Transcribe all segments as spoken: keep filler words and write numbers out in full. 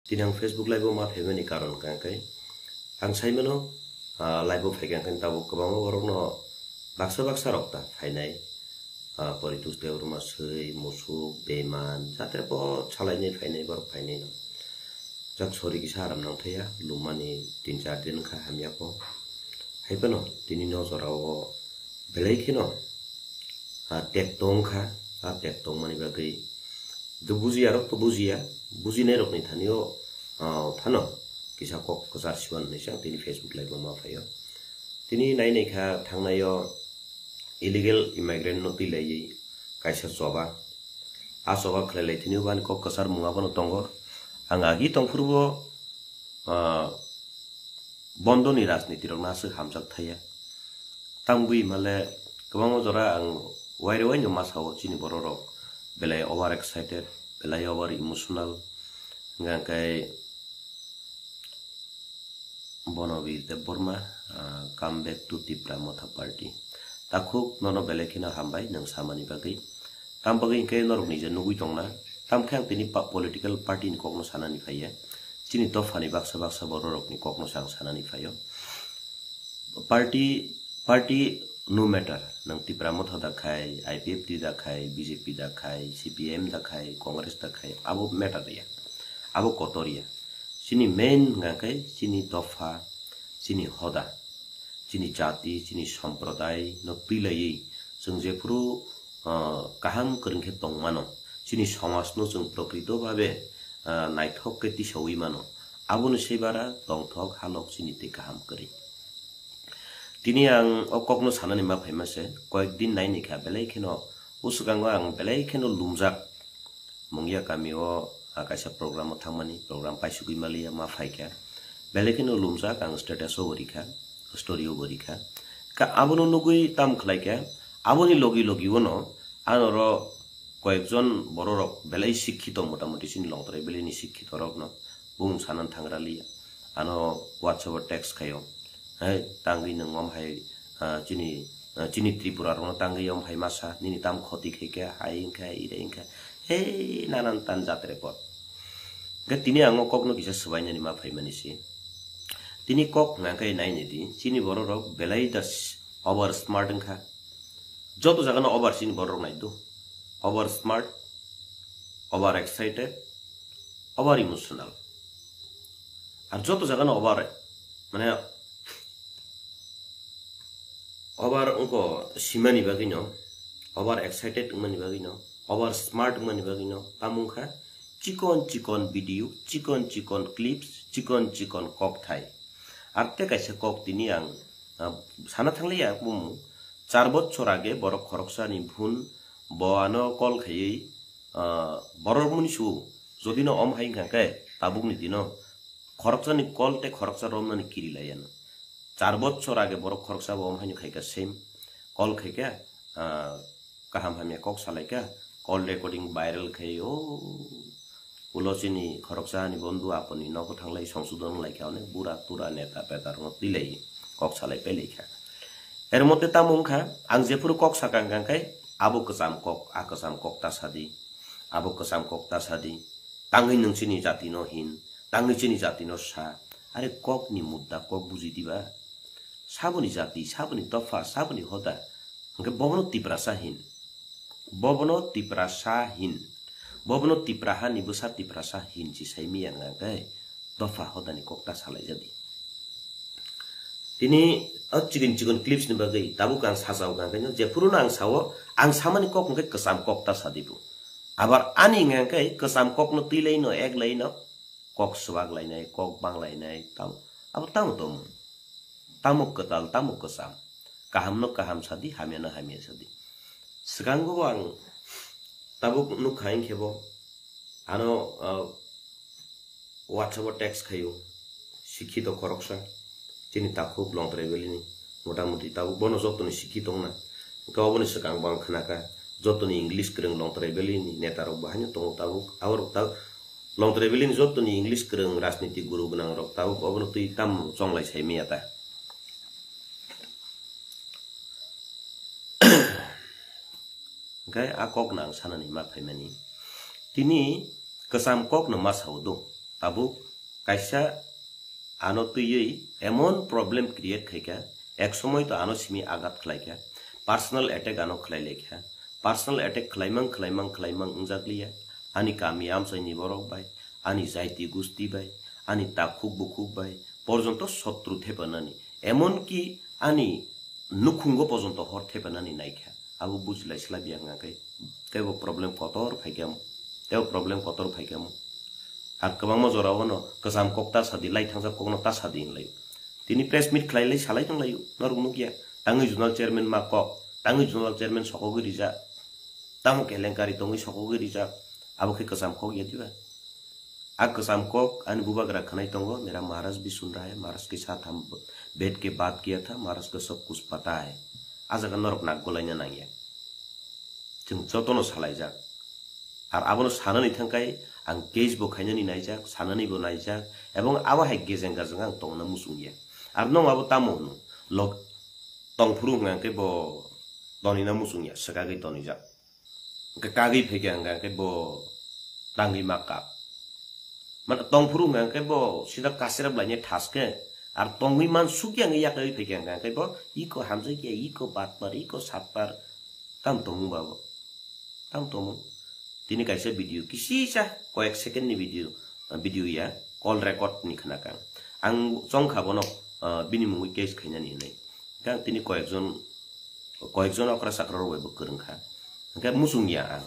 Tini ang Facebook live o ma phaimani karon kha khe, ang sai mano, ah, live o phai kha khe tabuk kwbangma borokno baksa baksa rok ta phainai, ah, Poritus Debbarma, Swi, Musuk, Beiman, jate bo salainai phainai borok phainai no. Jak sori kisa aram nang thaya, lumani tin char din kha hamya kho. Hai phano tini no jora o belai kheno, ah, tek tong kha, ah, tek tong mani bagwi. Do bujiya rok to bujiya, bujinai rokni thani o, ah, phano kisa kok kwchar siwan hinwi se ang tini Facebook live o ma phaio. Tini nai nai kha thangnai o illegal immigrant no twi laiwi kaisa choba. A choba khlai lai thini o bani kok kwchar mung abono tongo. Ang agi tong phuru bo, ah, bondoni rajniti rok no aswk hamjak thaya. Tang bui male kwbangma jora ang waire waino ma sao chini borok rok belai over excited, belai over emotional, hingkha khe Bonobir Debbarma, ah, come back to Tipra Motha Party. Takhuk nono belai kheno hambai nwng samani bagwi. Tam bagwi hingkhe norok nije nugwi tongna. Tam khe ang tini pa-, political party ni kokno sanani phaiya. Chini dophani baksa baksa borok rokni kokno se ang sanani phaio. Party, party no matter. Nwng Tipra Motha da khai, I P F T da khai, B J P da khai, C P I M da khai, Congress da khai, abo matter ya. Abo kotor ya. Chini main hingkha khe chini dopha, chini hoda, chini jati, chini somprodai no twi laiwi chwng jephuru, ah, kaham kwrwng khe tong mano, chini somaj no chwng prokrito bhabe, ah, naithok khe tisawi mano, aboni se bara tongthok halok chini tei kaham kwrwi. Tini ang o kokno sanani ma phaima se, koyek din nai ni kha belai kheno, o swkango ang belai kheno lumjak. Mungya kami o, ah, kaisa program o thangmani, program paisugwi maliya ma phaikha. Belai kheno lumjak ang status o bo rikha, story o bo rikha. Ka abono nugwi tam khlaikha, aboni logi logi ono anoro koyekjon bororok belai sikhito, motamoti chini Longtrai Valley ni sikhito rokno bung sanan thangra liya. Ano WhatsApp o text khaio. Hai, tangwi nwng om hai, ah, chini, ah, chini Tripura rokno tangwi om hai masa, nini tam khoti khaikha, hai wngkha, ire wngkha. Hei, nanan tan jatre pot. Hingkhe tini ang o kokno kisa swbainani ma phaimani se. Tini kok hwnka khe nai nai di, chini bororok belai da s-, over smart wngkha. Joto jagano over chini bororok nai do. Over smart, over excited, over emotional. Ar joto jagano over, mane, over wngkha simani bagwino, over excited wngmani bagwino, over smart wngmani bagwino, tamo wngkha chikon chikon video, chikon chikon clips, chikon chikon kokthai. Ar tei kaisa kok tini ang, ah, sana thangliya, bumung char bochor age borok khoroksani phun bo ano call khaiwi, ah, borok muni su jodi no om hai wngkha khe tabukni dino khoroksani call tei khoroksa romnani kiri laiya no. Char bochor age borok khoroksa bo om haino khaikha same call khaikha, ah, kaham hamya kok salaikha, call recording viral khai o. Ulo chini khoroksa ni bondhu aponi nogo thanglai songsodon wnglaikha, onek bura tura neta peta rokno twilai kok salai pailaikha. Er mote tamo wngkha, ang jephuru kok sakang kang khai abo kwcham kok, a kwcham kok ta sadi, abo kwcham kok ta sadi, tangwi nwng chini jati no hin, tangwi chini jati no sa, are kok ni mudda kok buji diba? Saboni jati, saboni dopha, saboni hoda, hwnkhe bobono Tiprasa hin. Bobono Tiprasa hin. Bobono Tipraha ni bwsa Tiprasa hin si sai miya wngkha khe dopha hodani kok ta salai jadi. Tini o chikon chikon clips ni bagwi tabuk ang sajao kha khe, jephuru no ang sao, ang samani kok hwnkhe kwcham kok ta sadi bo. Abar ani hwnkhe kwcham kok no twilai no, eklai no, kok swbak lainai, kok bang lainai, tam-, abo tamo tongmung? Tamo kwtal, tamo kwcham? Kaham no kaham sadi, hamya no hamya sadi. Swkango ang tabuk nukha hinkhe bo, ano, ah, WhatsApp o text khaio, sikhito khoroksa, chini takhuk Longtrai Valley ni, motamoti tabuk bono jotoni sikhi tongna. Hwnkhe oboni swkang bo ang khnakha, jotoni English kwrwng Longtrai Valley ni neta rok bo haino tongo tabuk, aborok tabuk Longtrai Valley ni jotoni English kwrwng rajniti guru gwnang rok tabuk obono twi tamo chonglai sai manya ta. Hwnkhe a kok no ang sanani ma phaimani. Tini kwcham kok no ma sao do. Tabuk kaisa ano twiwi emon problem create khaikha, ek somoi to ano simi agat khlaikha, personal attack ano khlai laikha, personal attack khlaimang khlaimang khlaimang wngjakliya, ani kami amchaini borok bai, ani jaiti gusti bai, ani takhuk bukhuk bai porjonto sotru thepanani, emonki ani nukhungo porjonto hor thepanani naikha. Abo bujilai slai biya hwnka khe teibo problem kotor phaikha mo, teibo problem kotor phaikha mo. Ar kwbangma jora o no kwcham kok ta sadi, lai thangjak kok no ta sadi hinlai. Tini press meet khlai lai salai tong lai, norok nukya. Tangwi zonal chairman ma kok, tangwi zonal chairman sokogwi rijak. Tamo kelenkari tongwi sokogwi rijak. Abo khe kwcham kok ya diba? A kwcham kok ani bubagra khwnai tongo, "Mera Maharaj bhi sun raha hai, Maharaj ke saath hum bed ke baat kiya tha, Maharaj ko sab kuch pata hai." A jaga norok nak golaina nangya. Chwng jotono salaijak. Ar abono sanani thangkai ang case bo khainani naijak, sanani bo naijak, ebong abo hai gejeng gajeng ang tongna muchungya. Ar nong abo tamo hwno, lok tongphuru hwnkha khe bo tonina muchungya, swkagwi tonijak. Hwnkhe kagwi phaikha hwnkha khe bo tangwi ma kap. Mane tongphuru hwnkha khe bo sida kasera blaini thaske, ar tongwi man sukya hwnkhe yakagwi phaikha hwnkha khe bo iko hamjakya, iko batpar, iko satpar, tam tongmung ba bo. Tam tongmung. Tini kaisa video, kisisa koyek second ni video, video ya, call record ni khna kang. Ang chongkha bono, ah, bini mungwi case khainani hinwi. Kang tini koyekjon, koyekjon okra chakra rok bai bo kwrwng kha. Hwnkhe muchung ya ang.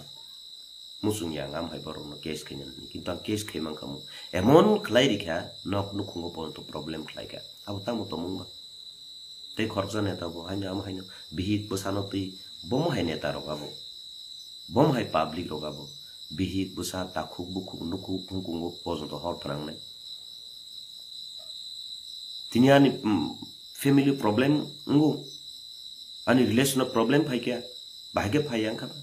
Muchung ya ang, am hai borok no case khainani. Kintu ang case khai mankha mo. Emon khlai rikha, nok nukhungo porjonto problem khlai kha. Abo tamo tongmung ba? Tei khoroksa neta bo haino amo haino bihik bwsano twi bomo hai neta rok abo. Bomo hai public rok abo. Bihik bwsa takhuk bukhuk nukhuk nukhungo porjonto hor phnangnai. Tini ani, mm, family problem wngo. Ani relation o problem phaikha. Bahai khe phaiya wngkha ba?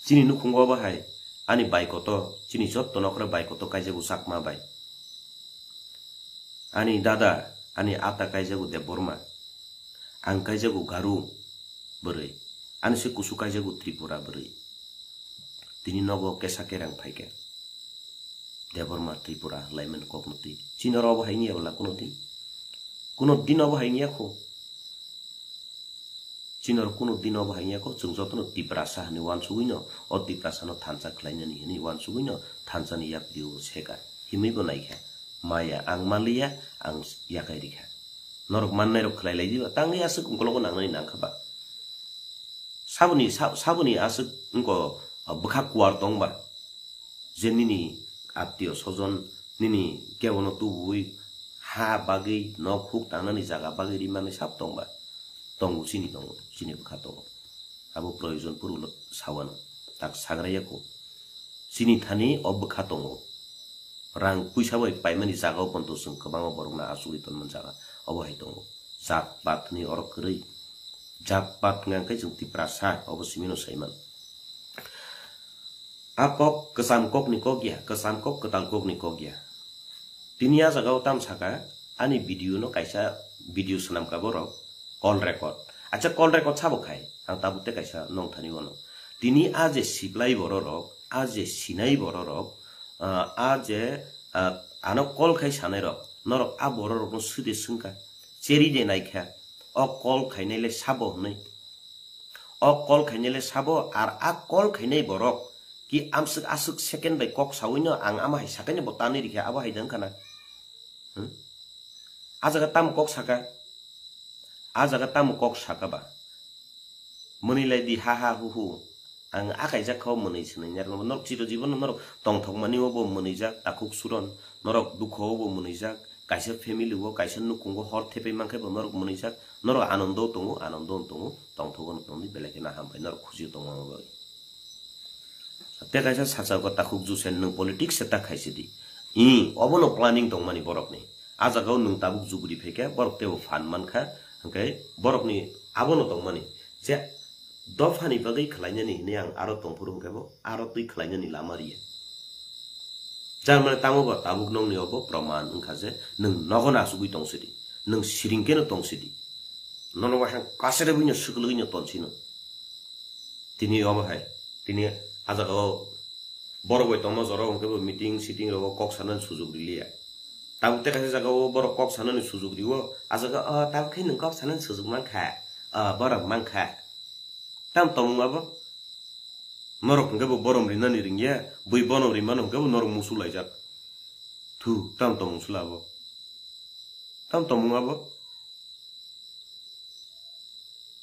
Chini nukhungo abo hai. Ani bai kotor, chini jotto nokra bai kotor kaijago Chakma bai. Ani dada, ani ata kaijago Debbarma. Ang kaijago Garu bwrwi. Ani se kusu kaijago Tripura bwrwi. Tini nogo kesa kerang phaikha. Debbarma Tripura hwlaimani kokno twi. Chini oro obo hai wngya bwla kuno din? Kuno din obo hai wngya kho. Chini oro kuno din obo hai wngya kho, chwng jotono Tiprasa hinwi uansugwino, o Tiprasano thansa khlainani hinwi uansugwino thansani yapri o seka. Himwi bo naikha, maya ang manliya, ang yakai rikha. Norok mannairok khlai lai diba, tangwi aswk ungkologo nangnani nangkha ba? Saboni, sa-, saboni aswk wngkha, bwkha kuar tong ba? Je nini attiyo sojon, nini kebono tubui ha bagwi, nok huk tangnani jaga bagwi rimani sab tong ba? Tongo, chini tongo, chini bwkha tongo. Abo proyojon puru lo sawano, tak sagraya kho. Chini thani o bwkha tongo. Rang puisa bai paimani jaga o ponto chwng kwbangma borokno achugwi tonmani jaga obo hai tongo. Jat pat hinwi oro kwrwi. Jat pat hwnka khe chwng Tiprasa, obo simino saiman. A kok kwcham kokni kok ya, kwcham kok kwtal kokni kok ya. Tini a jaga o tam saka, ani video no kaisa video swnam ka borok, call record. Acha call record sabo khai, ang tabuk te kaisa nong thani wano. Tini a je siplai borok rok, a je sinai borok rok, ah, a je, ah, ano call khai sanai rok, norok a borok rok no swde swngkha, cheri de naikha, o call khainai le sabo hwnwi. O call khainai le sabo, ar a call khainai borok ki amswk aswk second bai kok sawino ang ama hai sakaino bo tanwi rikha, abo hai da wngkha na? Hmm? A jaga tamo kok saka? A jaga tamo kok saka ba? Mwnwi lai di ha ha hu hu. Ang a kaijak kha o mwnwi swnwi nya rwngno. Norok chiro jibono norok tongthokmani o bo mwnwijak, takhuk suron. Norok dukho o bo mwnwijak. Kaisa family o, kaisa nukhungo hor thepai mankhe bo norok mwnwijak. Norok anondo tongo, anondo tongo. Tongthogo no tongdi, belai kheno hambai norok khujio tongma bagwi. Tei kaisa sacha ko takhuk jusen nwng politics se ta khaisidi. I, obono planning tongmani borokni. A jagao nwng tabuk juguri phaikha, borok teibo phan mankha, hwnkhe borokni abono tongmani. Je dophani bagwi khlainani hinwi ang aro tongphuru hwnkhe bo aro twi khlainani lama riya. Jar mane tamo ba tabuk nokni obo proman wngkha je nwng nogo nasugwi tongsidi, nwng siring keno tongsidi. Nono waisa kasere buino swkuluino tonsino. Tini omo hai, tini a jagao Borok bai tongma jora hwnkhe bo meeting sitting rogo kok sanani sujug riliya. Tabuk tei kaisa jagao borok kok sanani sujug rio, a jaga, "O, tabuk khe nwng kok sanani sujug mankha, o, borok mankha." Tam tongmung abo? Norok hwnkhe bo borom rinani ringya, bui bonom rimano hwnkhe bo norok musu laijak. Thu, tam tongmung sula abo? Tam tongmung abo?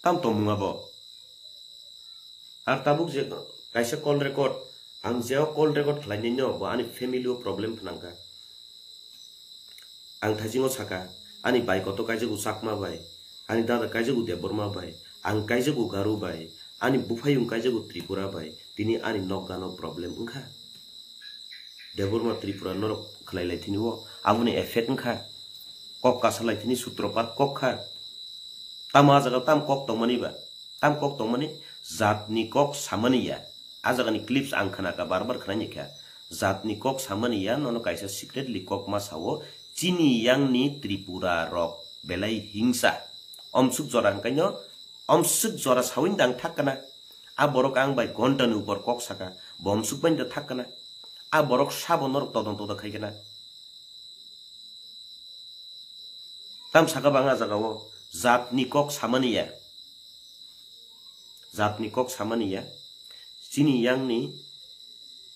Tam tongmung abo? Ar tabuk je kaisa call record, ang je o call record khlainai no, bo ani family o problem phnangkha. Ang thaisingo saka, ani bai koto kaijago Chakma bai, ani dada kaijago Debbarma bai, ang kaijago Garo bai, ani buphayung kaijago Tripura bai, tini ani nokgano problem wngkha. Debbarma Tripura norok khlai lai thini o, aboni effect wngkha. Kok kasa lai thini sutropat kok kha. Tamo a jaga tam kok tongmani ba? Tam kok tongmani jatni kok samani ya. A jagani clips ang khna ka, bar bar khna ni kha. Jatni kok samani ya, nono kaisa secretly kok ma sao, chini yangni Tripura rok belai hingsa. Omsuk jora hwnkhe no, omsuk jora sawi dang thak kana. A borok ang bai ghonta ni upor kok saka, bo omsuk bai da thak kana. A borok sabo norok todonto da khai kana. Tam saka bang a jaga o, jatni kok samani ya. Jatni kok samani ya. Chini yangni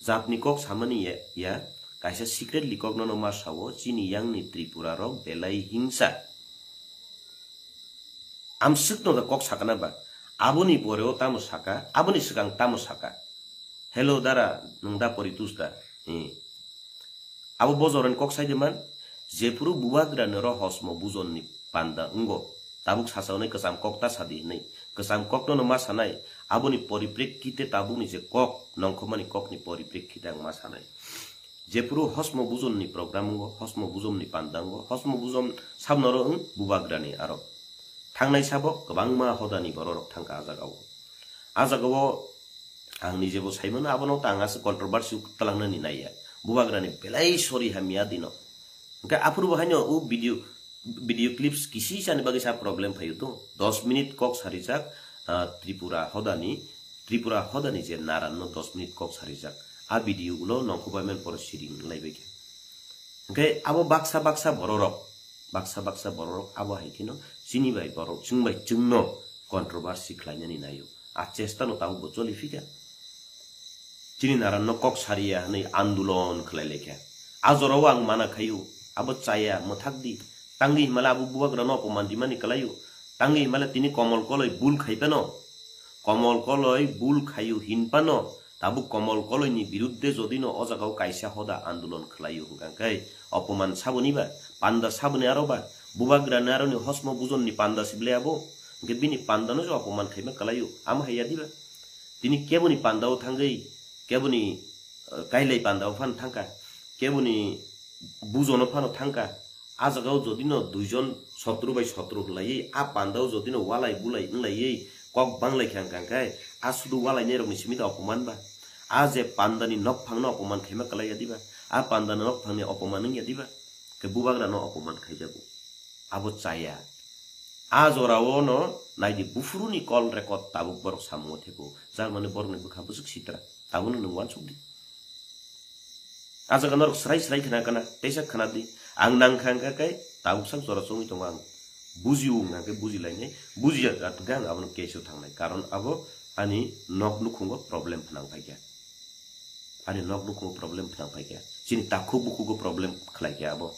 jatni kok samani ya, ya. Kaisa secretly kok nono ma sao, chini yangni Tripura rok belai hingsa. Amswk no da kok sakana ba? Aboni pore o tamo saka, aboni swkang tamo saka. Hello dara, nwng da Poritus da? Hi. Abo bojorani kok sai de man, jephuru bubagrani oro hosmo bujonni panda wngo, tabuk sasaunai kwcham kok ta sadi hinwi. Kwcham kokno no ma sanai, aboni poriprekkite tabukni je kok, nongkhormani kokni poriprekkite ang ma sanai. Jephuru hosmo bujonni program wngo, hosmo bujonni panda wngo, hosmo bujon sabnoro wng bubagrani aro. Thangnai sabo kwbangma hodani bororok thangkha a jagao. A jagao ang nijebo saimano, abono ta ang aswk controversy twlangnani naiya. Bubagrani belai sori hamya dino. Hwnkhe aphuru bo haino o video, video clips kisi sani bagwi sa problem phaio to. Dos minute kok sarijak, ah, Tripura hodani, Tripura hodani je naranno dos minute kok sarijak. A video ulo nongkhorbai man poro siring laibai khe. Hwnkhe abo baksa baksa bororok, baksa baksa bororok abo hai kheno chini bai borok, chwng bai chwngno controversy khlainani naio. A chesta no tabuk bo choli phikha. Chini naranno kok sariya hwnwi andolon khlai laikha. A jorao ang mana khaio, abo chaya, mwthak di. Tangwi himala abo bubagrano opoman dimani kwlaio. Tangwi himala tini Komol Koloi bul khai phano. Komol Koloi bul khaio hin phano. Tabuk Komol Koloini birudde jodino o jagao kaisa hoda andolon khlaio hwnkha khe opoman saboni ba, panda saboni aro ba, bubagrani aroni hosmo bujonni panda sible abo, hwnkhe bini pandano je opoman khaima kwlaio, amo hai ya diba? Tini keboni pandao thangwi, keboni, eh, kailai pandao phano thangkha, keboni bujono phano thangkha. A jagao jodino duijon sotro bai sotro hwnlaiwi, a pandao jodino walai bulai wnglaiwi kok banglai kha hwnkha khe, a sudu walainairokni simi da opoman ba? A je pandani nokphangno opoman khaima kwlai ya diba? A pandani nokphangni opoman wng ya diba? Khe bubagrano opoman khaijago. Abo chaya. A jorao no naidi, buphuruni call record tabuk borok samungo thepo. Jar mani borokni bwkha bwswk sitra. Tabukno nwng uansuk di. A jaga norok srai srai khna kana, teisa khna di. Ang nang kha hwnkha khe tabuk sak jora chongwi tongo ang. Buji o hwnkha khe buji lainai, buji ya hwnkha ang abono case o thangnai. Karon abo ani nok nukhungo problem phnang phaikha. Ani nok nukhungo problem phnang phaikha. Chini takhuk bukhugo problem khlaikha abo.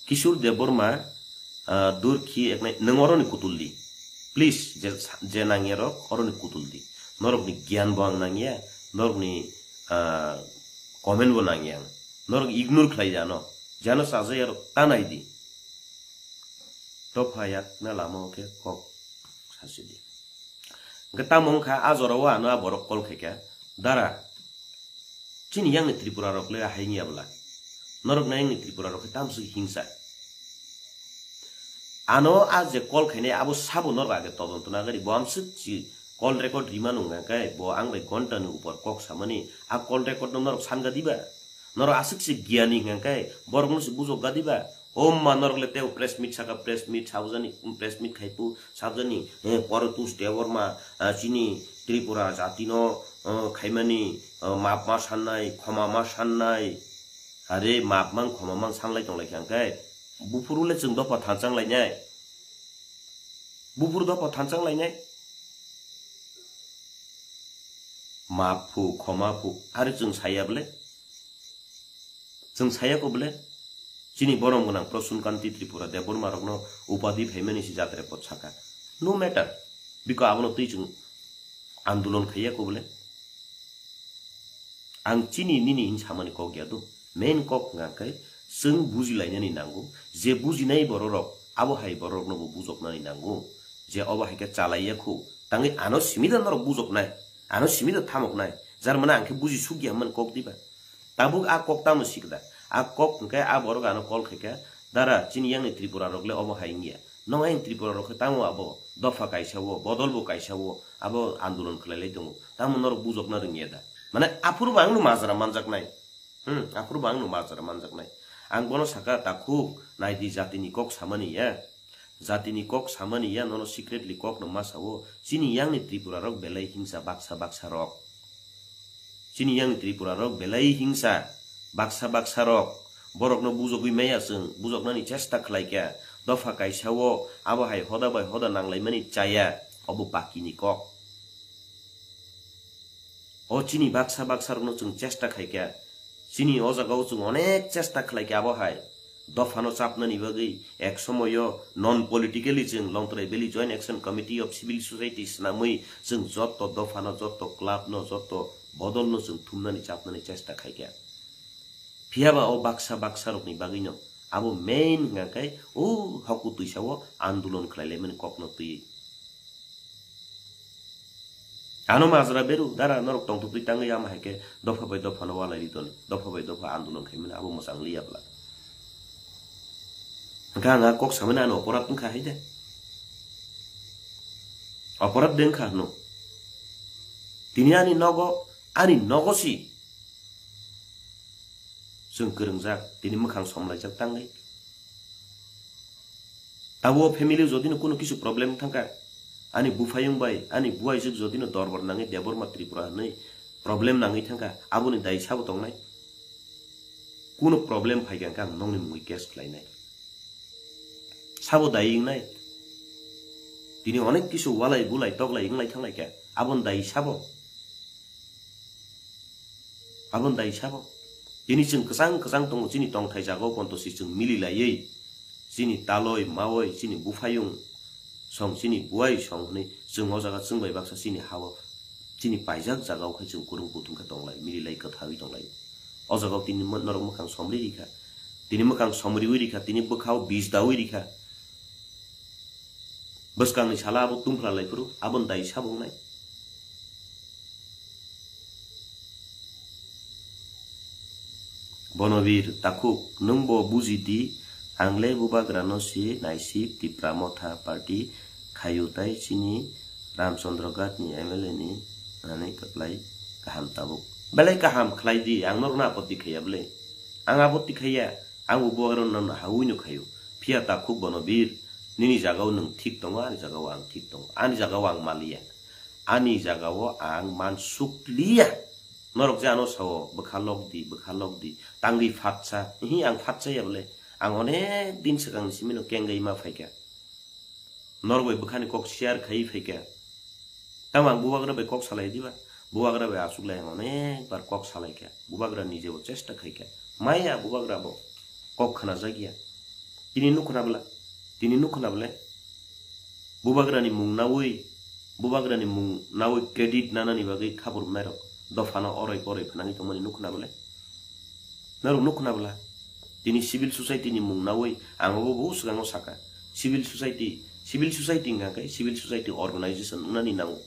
Kishore Debbarma, ah, Durkhi eknai, nwng oroni kutul di. Please, je, je nangya rok, oroni kutul di. Norokni giyan bo ang nangya, norokni, ah, comment bo nangya ang. Norok ignore khlai jano. Jano sajaya rok ta nai di. Topha yakna lama o khe kok sasi di. Hwnkhe tamo wngkha, a jorao ano a borok call khaikha, "Dara, chini yangni Tripura rok le hai wngya bwla? Norok na yangni Tripura rok khe tamswk hingsa?" Ano a je call khainai abo sabo norok age todonto nagari, bo amswk si call record rima nung hwnkha khe bo ang bai ghonta ni upor kok samani, a call record no norok sanga diba? Norok aswk se giyani hwnkha khe borok no se bujok ga diba? O ma norok le tei press meet saka, press meet sabjani, press meet khaipu sabjani, eh, Poritus Debbarma, ah, chini Tripura jati no, o, khaimani, o, map ma sannai, khoma ma sannai. Are map mang, khoma mang sanglai tonglai kha hwnkhe, buphuru le chwng dopha thanchang lainai. Buphuru dopha thanchang lainai. Map phu, khoma phu, are chwng saya bole? Chwng saya ko bole? Chini borom gwnang Prasun Kanti Tripura Debbarma rokno upadhi phaimani si jatre pot saka. No matter. Biko abono twi chwng andolon khaiya ko bole? Ang chini nini hin samani kok ya do. Main kok hwnkha khe chwng bujilainani nango. Je bujinai bororok, abo hai bororokno bo bujoknani nango. Je obo hai khe chalaiya khu, tangwi ano simi da norok bujoknai, ano simi da thamoknai. Jar mane ang khe buji suk ya hwnmani kok diba? Tabuk a kok tamo sikda? A kok hwnkhe a borok ano call khaikha, "Dara, chini yang ni Tripura rok le obo hai wngya. Nong ayang Tripura rok khe tamo abo dopha kaisa o, bodol bo kaisa o, abo andolon khlai lai tongo. Tamo norok bujokna rwngya da?" Mane aphuru bo ang no majra manjaknai. Hmm, aphuru bo ang no majra manjaknai. Ang bono saka, "Takhuk, nai di, jatini kok samani ya. Jatini kok samani ya, nono secretly kok no ma sao. Chini yang ni Tripura rok belai hingsa baksa baksa rok." Chini yang Tripura rok belai hingsa, baksa baksa rok. Borokno bujogwi maya chwng, bujoknani chesta khlai kha. Dopha kaisa o, abo hai hoda bai hoda nanglaimani chaya, obo bakini kok. O chini baksa baksa rokno chwng chesta khai kha. Chini o jaga o chwng onek chesta khlai kha abo hai. Dophano chapnani bagwi ek somoyo non politically chwng Longtrai Valley Joint Action Committee of Civil Society swnamwi chwng jotto dophano, jotto clubno, jotto bodolno chwng thumnani chapnani chesta khaikha. Phiyaba o baksa baksa rokni bagwino abo main hwnkha khe o hoku twisao andolon khlailaimani kokno twiwi. Ano majra beru, dara norok tongthok twi tangwi ama hai khe dopha bai dopha no walai ri toni, dopha bai dopha andolon khai mani abo mwchang liya bla. Hwnkha ang a kok samani ano oporat wngkha hai de. Oporat de wngkha hwno. Tini ani nogo, ani nogo si. Chwng kwrwngjak, tini mwkhang somlaijak tangwi. Abo family jodino kuno kisu problem thangkha, ani buphayung bai, ani buaijwk jodino dorbar nangwi Debbarma Tripura hwnwi problem nangwi thangkha, aboni dai sabo tongnai? Kuno problem phaikha hwnkhe ang nokni mungwi case khlainai. Sabo dai wngnai? Tini onek kisu walai bulai toklai wnglai thanglaikha, aboni dai sabo? Aboni dai sabo? Tini chwng kwchang kwchang tongo, chini tongthai jagao ponto si chwng mili laiwi, chini taloi, maoi, chini buphayung song, chini buai song hwnwi chwng o jaga chwng bai baksa chini hao, chini paijak jagao khai chwng kwrwng kuthum khe tonglai, mili lai, kwthawi tonglai. O jagao tini mo-, norok mwkhang somri rikha, tini mwkhang somriwi rikha, tini bwkhao bis dawi rikha. Bwskangni sala abo tungphla lai phuru, aboni dai sabo wngnai? Bonobir takhuk, nwng bo buji di, ang le bubagra no si naisik Tipra Motha party khayu tai chini Ramchandra Ghat ni M L A ni nani kwplai kaham tabuk. Belai kaham khlai di, ang norok no apatti khaiya bwle? Ang apatti khaiya, ang bo bubagra no hawi no khayu. Phiya takhuk Bonobir, nini jagao nwng thik tongo, ani jagao ang thik tongo. Ani jagao ang maliya. Ani jagao ang mansukliya. Norok je ano sao, bwkha lok di, bwkha lok di, tangwi phatsa. Hihi, ang phatsa ya bole. Ang onek din swkang ni simi no kengwi ma phaikha. Norok bai bwkhani kok share khai phaikha. Tamo ang bubagra bai kok salai diba? Bubagra bai aswk lai ang onek bar kok salai kha. Bubagra nije bo chesta khai kha. Maya bubagra bo kok khna jak ya. Tini nuk khna bwla? Tini nuk khna bwle? Bubagrani mung nawi, bubagrani mung nawi credit nanani bagwi khabur nairok dophano oroi poroi phnangwi tongmani nuk khna bwle? Norok nuk khna bwla? Tini civil society ni mung nawi ang obo bo swkango saka. Civil society, civil society hwnkha khe civil society organization wngnani nango.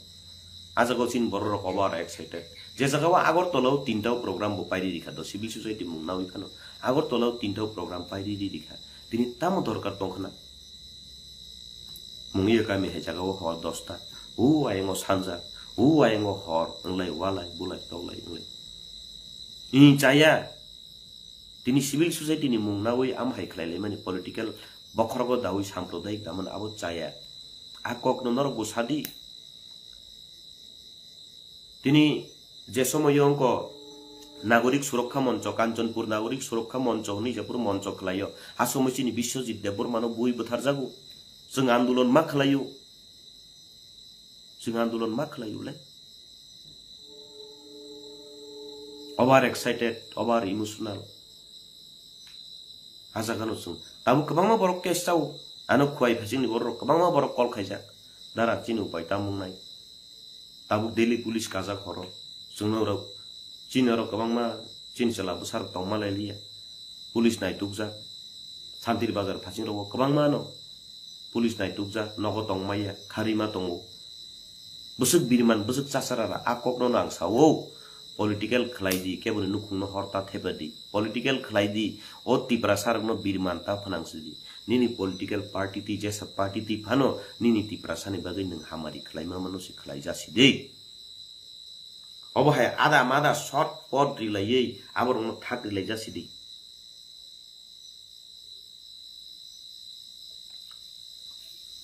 A jagao chini bororok obo aro excited. Je jagao Agartala o tinta o program bo pairi rikha do civil society mung nawi phano. Agartala o tinta o program pairi ri rikha. Tini tamo dorkar tongkhna? Mungya kami hai jagao hor dosta. O ayango sanja. O ayango hor. Wnglai walai bulai toklai wnglai. Ni chaya. Tini civil society ni mung nawi am hai khlai laimani political bokhorogo dawi samprodayik daman abo chaya. A kokno norok bo sadi. Tini Je somoyo wngkha Nagorik Surokha Moncho, Kanchanpur Nagorik Surokha Moncho hwnwi jephuru moncho khlaio, ha somoi chini Biswajit Debbarmano bui bwtharjago. Chwng andolon ma khlaio. Chwng andolon ma khlaio le. Over excited, over emotional. Ha jagano chwng. Tabuk kwbangma borok case chao. Ano Khowai Phasingni borok kwbangma borok call khaijak. Dara chini upai tamo wngnai. Tabuk Delhi police kajak horo. Chwngno rok, chini oro kwbangma chini chwla bwsarok tongma lai liya. Police naitukjak. Santir Bazar Phasing rogo kwbangma no. Police naitukjak, nogo tongmaya, kharima tongo. Bwswk biriman, bwswk chasarara, a kokno no ang sao. Political khlai di, keboni nukhungno horta thepa di. Political khlai di, o Tiprasa rokno biriman ta phanang si di. Nini political party twi, jesa party twi phano, nini Tiprasani bagwi nwng hamari khlaima mano se khlai jasi di. Obo hai ada mada short pot rilaiwi aborokno thak rilai jasi di.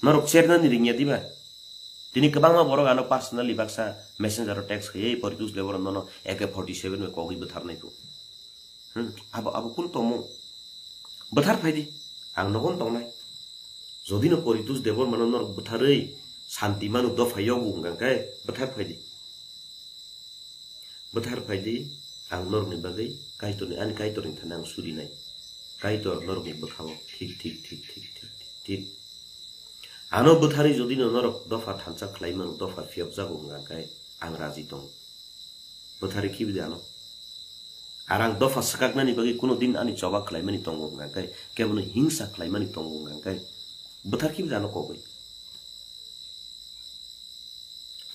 Norok chernani ringya diba? Tini kwbangma borok ano personally baksa messenger o text khaiwi Poritus Debbarma no A K forty seven bai kogwi bwtharnai phu. Hmm, abo, abo kunu tongmung? Bwthar phai di. Ang nogon tongnai. Jodi no Poritus Debbarma no norok bwtharwi santi manu dopha yogo hwnkha khe bwthar phai di. Bwthar phai di, ang norokni bagwi Kaitorni, ani Kaitorni thani ang surinai. Kaitor norokni bwkhao thik, thik, thik. Ano bwtharwi jodi no norok dopha thansa khlai mano, dopha phiyokjago hwnkha khe ang raji tongo. Bwtharwi khibi di ano. Ar ang dopha swkaknani bagwi kuno din ani choba khlaimani tongo hwnkha khe, kebono hingsa khlaimani tongo hwnkha khe, bwthar khibi di ano kogwi.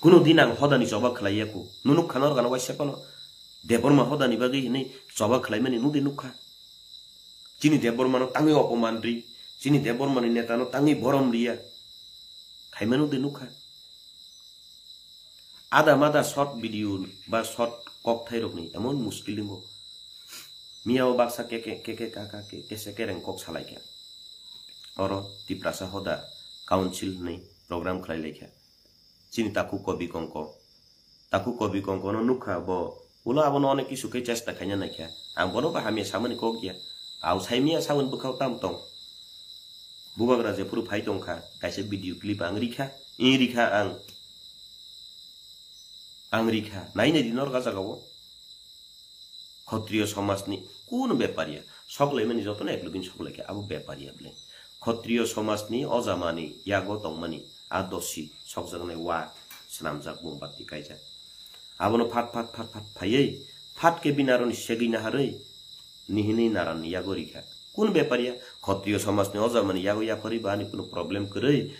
Kuno din ang hodani choba khlai ya ku. Nunuk khana organa waisa phano Debbarma hodani bagwi hinwi choba khlaimani nudi nukha. Chini Debbarmano tangwi opoman ri, chini Debbarmani netano tangwi borom riya. Khaimano de nukha. Ada mada short video ba short kok thairokni emon muskil ringo. Miyao baksa ke ke, ke ke ka ka ke, kese kereng kok salaikha. Oro Tiprasa Hoda Council hwnwi program khlai laikha. Chini takhuk Kobi Kongko. Takhuk Kobi Kongkono nukha bo, ulo abono onek kisu khe chesta khaina naikha. Ang bono bo hamya samani kok ya. Au saimya sawi bwkhao tam tong. Bubagra jephuru phai tongkha, kaisa video clip ang rikha, ing rikha ang. Ang rikha, nainai di norok a jagao. Khotriyo somajni kuno bepariya, sok laimani jotono eklogin sok laikha, abo bepariya bwle. Khotriyo somajni o jamani yago tongmani a dosi sokjaknai wa swnamjak, mombatti kaijak. Abono phat phat phat phat phaiwi phat khe bini aroni segwi naharwi nihinwi naranni yago rikha. Kun bepariya? Khotriyo somajni o jamani yago yapharwi bo ani kuno problem kwrwi,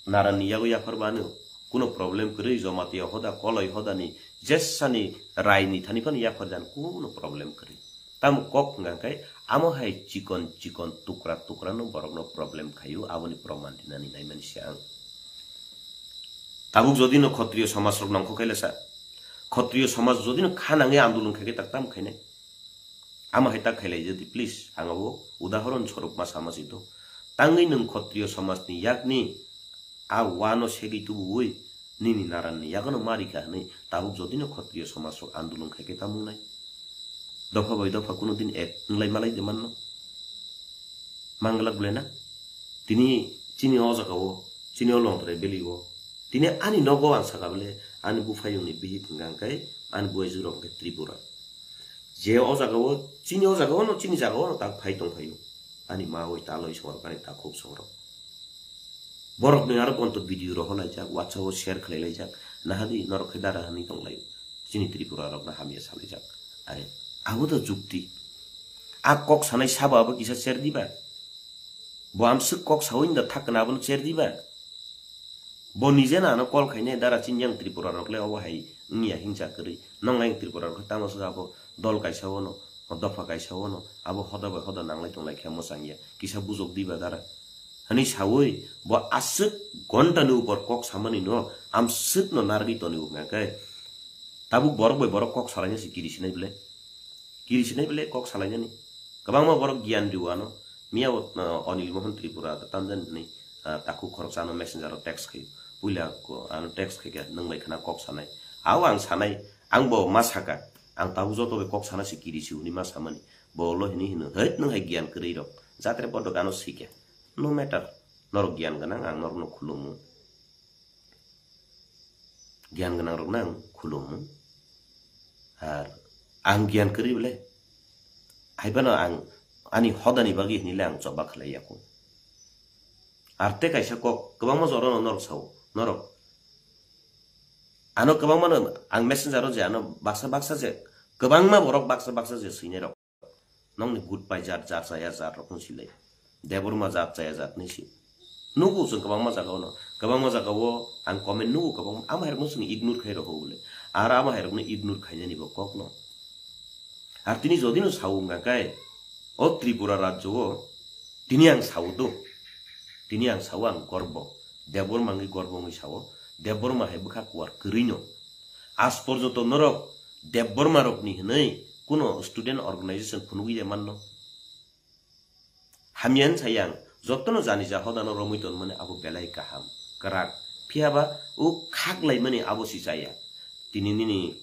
naranni yago yaphar bo ani kuno problem kwrwi, Jamatia Hoda, Koloi Hodani jesani raini thani phano yaphar jan kuno problem kwrwi. Tamo kok hwnkha khe amo hai chikon chikon tukra tukra no borok no problem khaio, aboni proman dinani naimani se ang. Tabuk jodi no Khotriyo somaj rok nongkho khe lesa, Khotriyo somaj jodi no kha nangwi andolon khaikhe tak tam khainai. Amo hai tak khailai jodi, please, ang abo udahoron swarup ma sama si to. Tangwi nwng Khotriyo somajni yakni a wano segwi tubuwi nini naranni yagono ma rikha hwnwi tabuk jodi no Khotriyo somaj rok andolon khaikhe tamo wngnai? Dopha bai dopha kuno din ek wnglai malai de manno. Manglak bwle na? Tini chini o jagao, chini o Longtrai Valley o, tini ani nogo ang saka bwle, ani buphayungni bihik hwnkha khe, ani buaijwk rok hwnkhe Tripura. Je o jagao, chini o jagao no, chini jagao no tak phai tong phaio. Ani ma oi taloi sorok, ani takhuk sorok. Borok ni aro bonto video rohor laijak, WhatsApp o share khlai laijak, nahadi norok khe dara hwnwi tong laio. Chini Tripura rok na hamya salaijak. Are, abo to jukti. A kok sanai sabo abo kisa cher diba? Bo amswk kok sawi da thak kana abono cher diba? Bo nije na ano call khainai dara chini yang Tripura rok le obo hai wngya hingsa kwrwi. Nong yang Tripura rok tamo swk abo dol kaisa ono, dopha kaisa ono, abo hoda bai hoda nanglai tonglai khe mwchang ya. Kisa bujok diba dara. Hwnwi sawi bo aswk ghonta ni upor kok samani no amswk no narwgwi toni wngkha khe. Tabuk borok bai borok kok salaina se kiri sinai bwle. Kiri sinai bwle kok salainani. Kwbangma borok giyan riwano. Miya o, uh, Anil Mohan Tripura tamjani hinwi, uh, takhuk khoroksa ano messenger o text khaio. Puila ko-, ano text khaikha nwng bai khna kok sanai. Ao ang sanai, Ang bo ma saka, ang tabuk joto bai kok sana se kiri si hwnwi ma samani. Bo lo hini hino, "Hait, nwng hai giyan kwrwi rok. Jatre bodo gano sikya. No matter. Norok giyan gwnang, ang norokno khulumu. Giyan gwnang rokno ang khulumu. Ar ang giyan kwrwi bole. Hai phano ang ani hodani bagwi hini le ang choba khlai yaku." Ar te kaisa kok kwbangma jora no norok sao, norok. Ano kwbangma no ang messenger o je ano baksa baksa je kwbangma borok baksa baksa je swinai rok. Nokni good pai jat, jat chaya jat rok wng silai. Debbarma jat chaya jat ni si. Nugo chwng kwbangma jaga o no. Kwbangma jaga o ang comment nugo kwbangma. Ama hai rok no chwng ignore khai rok ho bole. Aro ama hai rok no ignore khainani bo kok no. Ar tini jodi no sao wngkha khe, o Tripura rajyo o tini ang sao do. Tini ang sao ang gorbo. Debbarma wngwi gorbo wngwi sao. Debbarma hai bwkha kuar kwrwi no. Aaj porjonto norok Debbarma rokni hwnwi kuno student organization phunugwi de manno. Hamya hwn sayang, jotono jani ja hodano romwi tonmani abo belai kaham, kwrak. Phiyaba o khak laimani abo si chaya. Tini nini,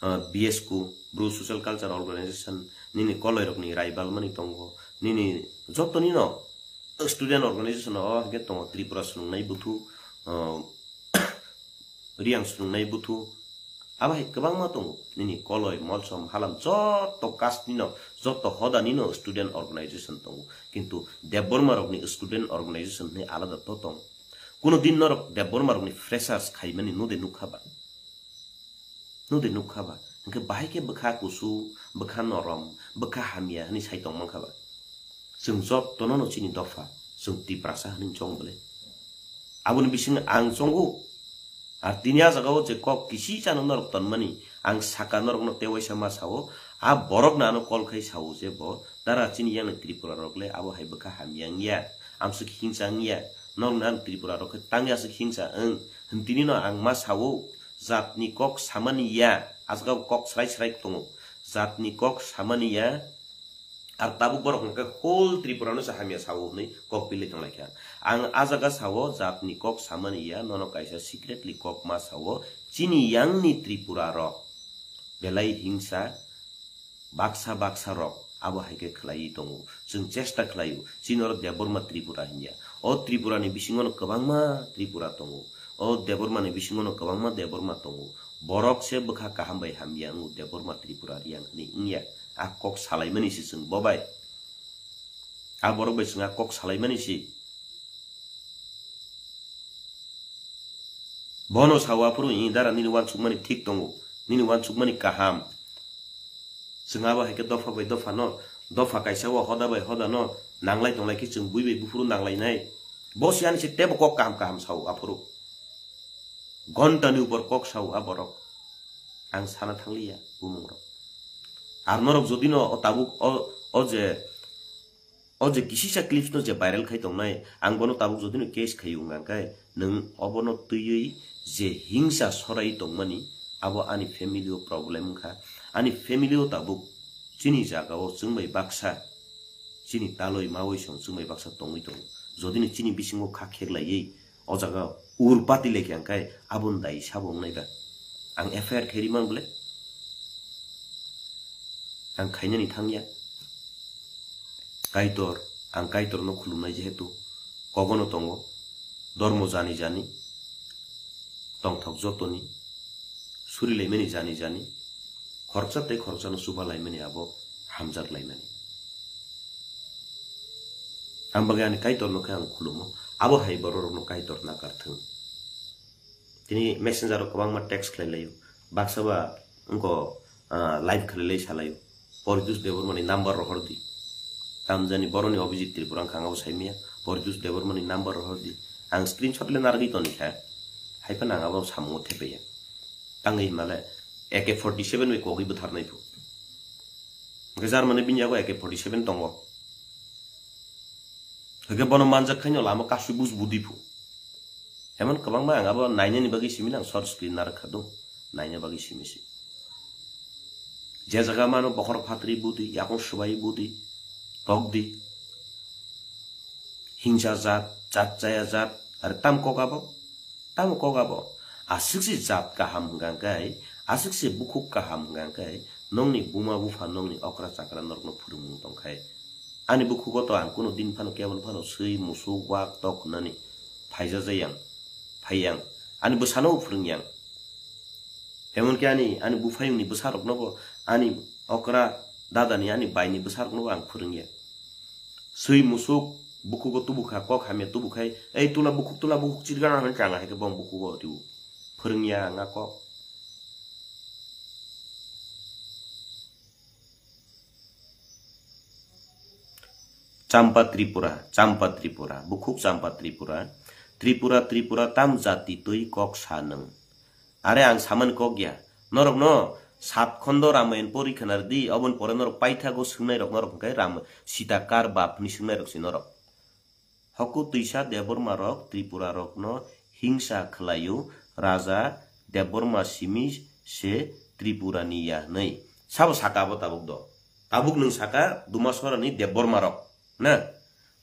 ah, B S K, Bru Social Culture Organization, nini koloi rokni raibal mani tongo, nini joto nino student organization o hwnkhe tongo Tripura Swrwngnai Buthu, ah, Riyang Swrwngnai Buthu, abo hai kwbangma tongo. Nini koloi, molsom, halam joto caste nino, joto hoda nino student organization tongo. Kintu Debbarma rokni student organization hwnwi alada to tong. Kuno din norok Debbarma rokni freshers khaimani nude nukha ba? Nude nukha ba? Hwnkhe bahai khe bwkha kusu, bwkha norom, bwkha hamya hwnwi sai tong mankha ba? Chwng jotono no chini dopha, chwng Tiprasa hwnwi chong bole. Aboni bisingo ang chongo. Ar tini a jaga o je kok kisi chano norok tonmani, ang saka norokno tewaisa ma sao, a borokno ano call khai sao je bo, dara chini yang Tripura rok le abo hai bwkha hamya wngya, amswk hingsa wngya, norokno ano Tripura rok khe tangya aswk hingsa wng, hwn tini no ang ma sao, jatni kok samani ya, a jaga o kok srai srai tongo, jatni kok samani ya, Ar tabuk borok hwnkhe whole Tripura no se hamya sao hwnwi kok pilwi tonglaikha. Ang a jaga sao jatni kok samani ya, nono kaisa secretly kok ma sao, chini yangni Tripura rok belai hingsa baksa baksa rok abo hai khe khlaiwi tongo. Chwng chesta khlaio, chini oro Debbarma Tripura hinya. O Tripura ni bisingo no kwbangma Tripura tongo. O Debbarma ni bisingo no kwbangma Debbarma tongo. Borok se bwkha kaham bai hamya wngo Debbarma Tripura Riyang hwnwi wngya. A kok salaimani se chwng bo bai. A borok bai chwng a kok salaimani se. Bono sawa phuru i dara nini wansukmani thik tongo. Nini wansukmani kaham. Chwng abo hai khe dopha bai dopha no, dopha kaisa o hoda bai hoda no nanglai tonglai khe chwng bui bai buphuru nanglainai. Bo se ani se tebo kok kaham kaham sao aphuru. Ghonta ni upor kok sao a borok. Ang sana thangliya bumung rok. Ar norok jodi no o tabuk o, o je, o je kisisa clips no je viral khai tongnai, ang bono tabuk jodi no case khai wng ang khe, nwng obono twiwi je hingsa sorai tongmani, abo ani family o problem wngkha. Ani family o tabuk chini jaga o chwng bai baksa, chini taloi mawi song chwng bai baksa tongwi tongo. Jodi no chini bisingo kha kheklaiwi o jaga ur pati lekha ang khe, aboni dai sabo wngnai ba? Ang F I R khe rimang bole? Ang khainani thangya. Kaitor, ang Kaitorno khulumnai jehetu kogono tongo, dormo jani jani, tongthok jotoni, surilaimani jani jani, khoroksa tei khoroksano chubalaimani abo hamjaklaimani. Ang bagwi ani Kaitorno khe ang khulumo, abo hai bororokno Kaitor nakar thung. Tini messenger o kwbangma text khlai laio. Baksa ba wngkho, ah, live khlai lai salaio. Poritus Debbarmani number rohor di. Tamjani boroni Abhijit Tripura wngkha ang abo saimaya. Poritus Debbarmani number rohor di. Ang screenshot le narwgwi toni kha. Hai phano ang abo samungo thepaiya. Tangwi himale A K forty seven bai kogwi bwtharnai phu. Hwnkhe Germany bini yago A K forty seven tongo. Hwnkhe bono manjak khaino lama kasui bus budi phu. Emon kwbangma ang abo nainani bagwi simi nang short screen narwk kha do. Naina bagwi simi si. Je jaga mano bokhorok phatri budi, yakung swbai budi, tokdi. Hingsa jat, jat chaya jat, are tam kok abo? Tamo kok abo? Aswk se jat kaham hwnkha khe, Aswk se bukhuk kaham hwnkha khe nokni buma bupha nokni okra chakra norokno phwrwngmung tongkhai. Ani bukhugo to ang kunu din phano kebon phano swi musuk wak tok hwnani phaijajayang, phaiyang. Ani bwsano phwrwngyang. Emonki ani, ani buphayungni bwsaroknobo, ani okra dadani, ani baini bwsaroknobo ang phwrwngya. Swi musuk bukhugo tubukha, kok hamya tubukhai, "Ei tula bukhuk, tula bukhuk, chirgana," hwnwi changa hai khe bong bukhugo twibo. Phwrwngya ang a kok. Champa Tripura, Champa Tripura, bukhuk Champa Tripura, Tripura, Tripura, tam jati twi kok sa nwng. Are ang samani kok ya, norokno sat khondo Ramayan pori khwna rwdi, oboni pore norok paithago swngnairok norok hwnkhe Ram, Sita kar bap hwnwi swngnairok se norok. Hoku twisa Debbarma rok Tripura rokno hingsa khwlaio, Raja Debbarma simi se Tripura ni ya hwnwi. Sabo saka abo tabuk do? Tabuk nwng saka Dumasora ni Debbarma rok, na?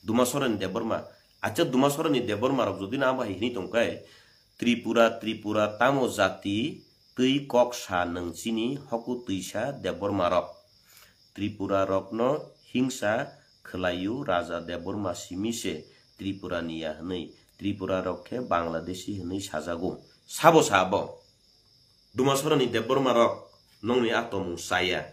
Dumasora ni Debbarma. Acha Dumasora ni Debbarma rok jodi na abo hai hwnwi tongkhe, Tripura, Tripura tamo jati twi kok sa nwng chini hoku twisa Debbarma rok. Tripura rokno hingsa khwlaio Raja Debbarma simi se Tripura ni ya hwnwi, Tripura rok khe Bangladeshi hwnwi sajago. Sabo sa abo? Dumasora ni Debbarma rok nokni a tomung chaya.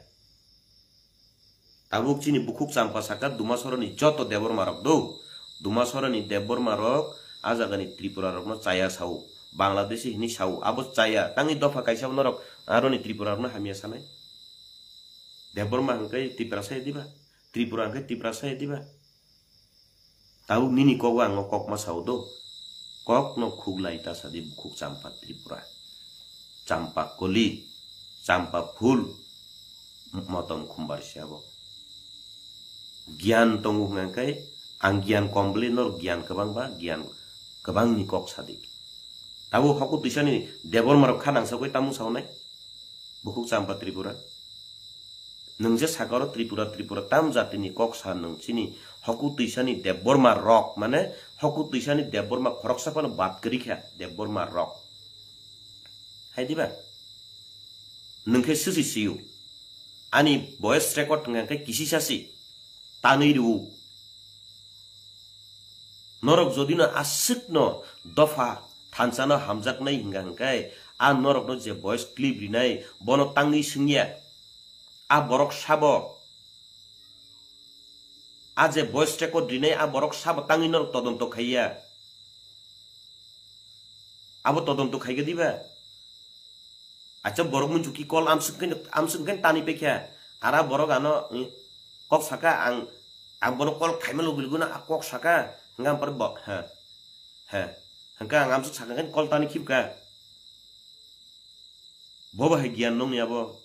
Tabuk chini bukhuk Champa saka Dumasora ni joto Debbarma rok do. Dumasora ni Debbarma rok a jaga ni Tripura rokno chaya sao. Bangladeshi hwnwi sao. Abo chaya. Tangwi dopha kaisa bo norok aroni Tripura rokno hamya sanai. Debbarma hwnkhe Tiprasa ya diba? Tripura hwnkhe Tiprasa ya diba? Tabuk nini kogo ang o kok ma sao do. Kok no khuklai ta sadi bukhuk Champa Tripura. Champa koli, Champa phul, motom khumbar se abo. Giyan tongo hwnkha khe ang giyan kom bwlwi norok giyan kwbang ba giyan kwbang ni kok sadi. Tabuk hoku twisani Debbarma rok kha nangsa koi tamung sao nai. Bukhuk Champa Tripura. Nwng je saka oro Tripura, Tripura tam jatini kok sa nwng chini hoku twisani Debbarma rok, mane hoku twisani Debbarma khoroksa phano bad kwrwi kha Debbarma rok. Hai diba? Nwng khe sisi siyo. Ani voice record hwnkha khe kisisa si. Tanwi rwo. Norok jodi no aswk no dopha thansa no hamjaknai hwnkha hwnkhe, a norok no je voice clip rinai, bono tangwi swngya. A borok sabo, a je voice record rinai, a borok sabo tangwi norok todonto khaiya. Abo todonto khaigwi diba? Acha borok muitu ki call amswk khe, amswk khe tani pekha. Ara borok ano, eh, kok saka ang, ang bono call khaima logi logi no a kok saka, hwnkha ampar bo, ha, ha. Hwnkha ang amswk saka khe call tani khibka. Bo bo hai giyan nongni abo.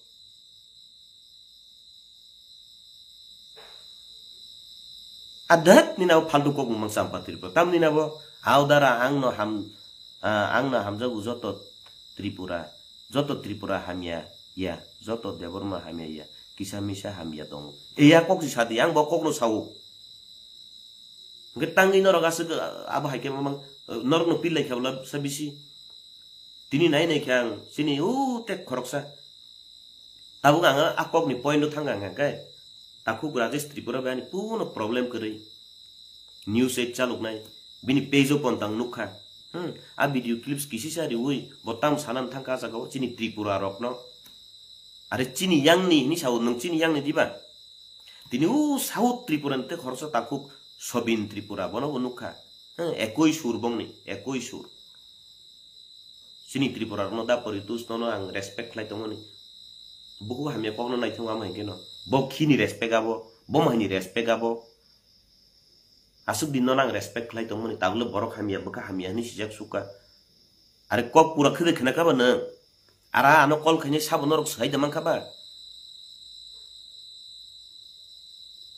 Adak ni nabo faltu kok mangsa Champa Tripura. Tam ni nabo, audara ang no ham, ah, ang no hamjago joto Tripura, joto Tripura hamya ya, joto Debbarma hamya ya, kisa misa hamya tongo. Eya kok si sadi, ang bo kok no sao. Hwnkhe tangwi norok aswk, ah, abo hai khe mamang, eh, norok no pil lai khe bwla sa bisi. Tini nai nai khe ang chini o tek khoroksa. Tabuk ang a kok ni point o thang ang khe. Takhuk Rajesh Tripura bai ani kuno problem kwrwi. News eight chaluknai. Bini page o pontang nukha. Hmm, a video clips kisisa riwi bo tam sanan thangkha a jaga o chini Tripura rokno. Are chini yangni hinwi sao, nwng chini yangni diba? Tini o South Tripura ni tei khoroksa takhuk Sobin Tripura, bono bo nukha. Hmm, ekoi sur bongni, ekoi sur. Chini Tripura rokno da poritus nono ang respect khlai tongmani. Buku hamya kokno naithok ama hinkhe no. Bo khini respect abo, bo mahini respect abo. Aswk din nono ang respect khlai tongmani, tabukle borok hamya, bwkha hamya hinwi sijak sukha. Are kok pura khede khna kha ba nwng? Ara ano call khainai sabo norok swhai da mankha ba?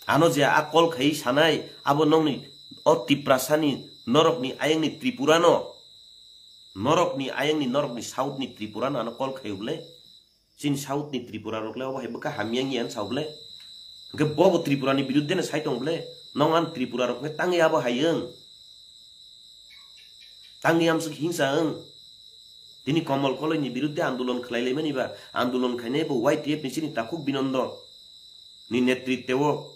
Ano je a call khai sanai, abo nokni o Tiprasani norokni ayangni Tripurano, norokni ayangni, norokni South ni Tripurano ano call khai bwle? Chini South ni Tripura rok le obo hai bwkha hamya wngya ang sao bwle? Hwnkhe bo bo Tripura ni biruddhe no sai tong bwle? Nong ang Tripura rok hwnkhe tangwi abo hai wng? Tangwi amswk hingsa wng? Tini Komol Koloi ni biruddhe andolon khlai laimani ba, andolon khainai bo Y T F ni chini takhuk Binondo ni netritwo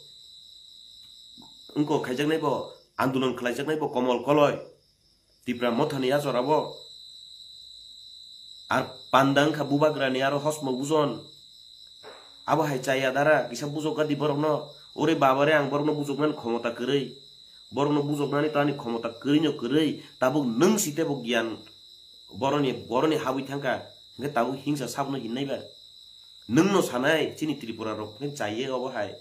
wngko khaijaknai bo, andolon khlaijaknai bo Komol Koloi. Tipra Motha ni a jora bo. Ar panda wngkha bubagra ni aro hosmo bujon. Abo hai chaya dara, kisa bujok gadi borokno. Ore babare, ang borokno bujoknani khomota kwrwi. Borokno bujoknani to ani khomota kwrwi no kwrwi. Tabuk nwng si tebo giyan boroni, boroni habwi thangkha. Hwnkhe tabuk hingsa sabno hinnai ba. Nwng no sanai, chini Tripura rok hwnkhe chaiye obo hai.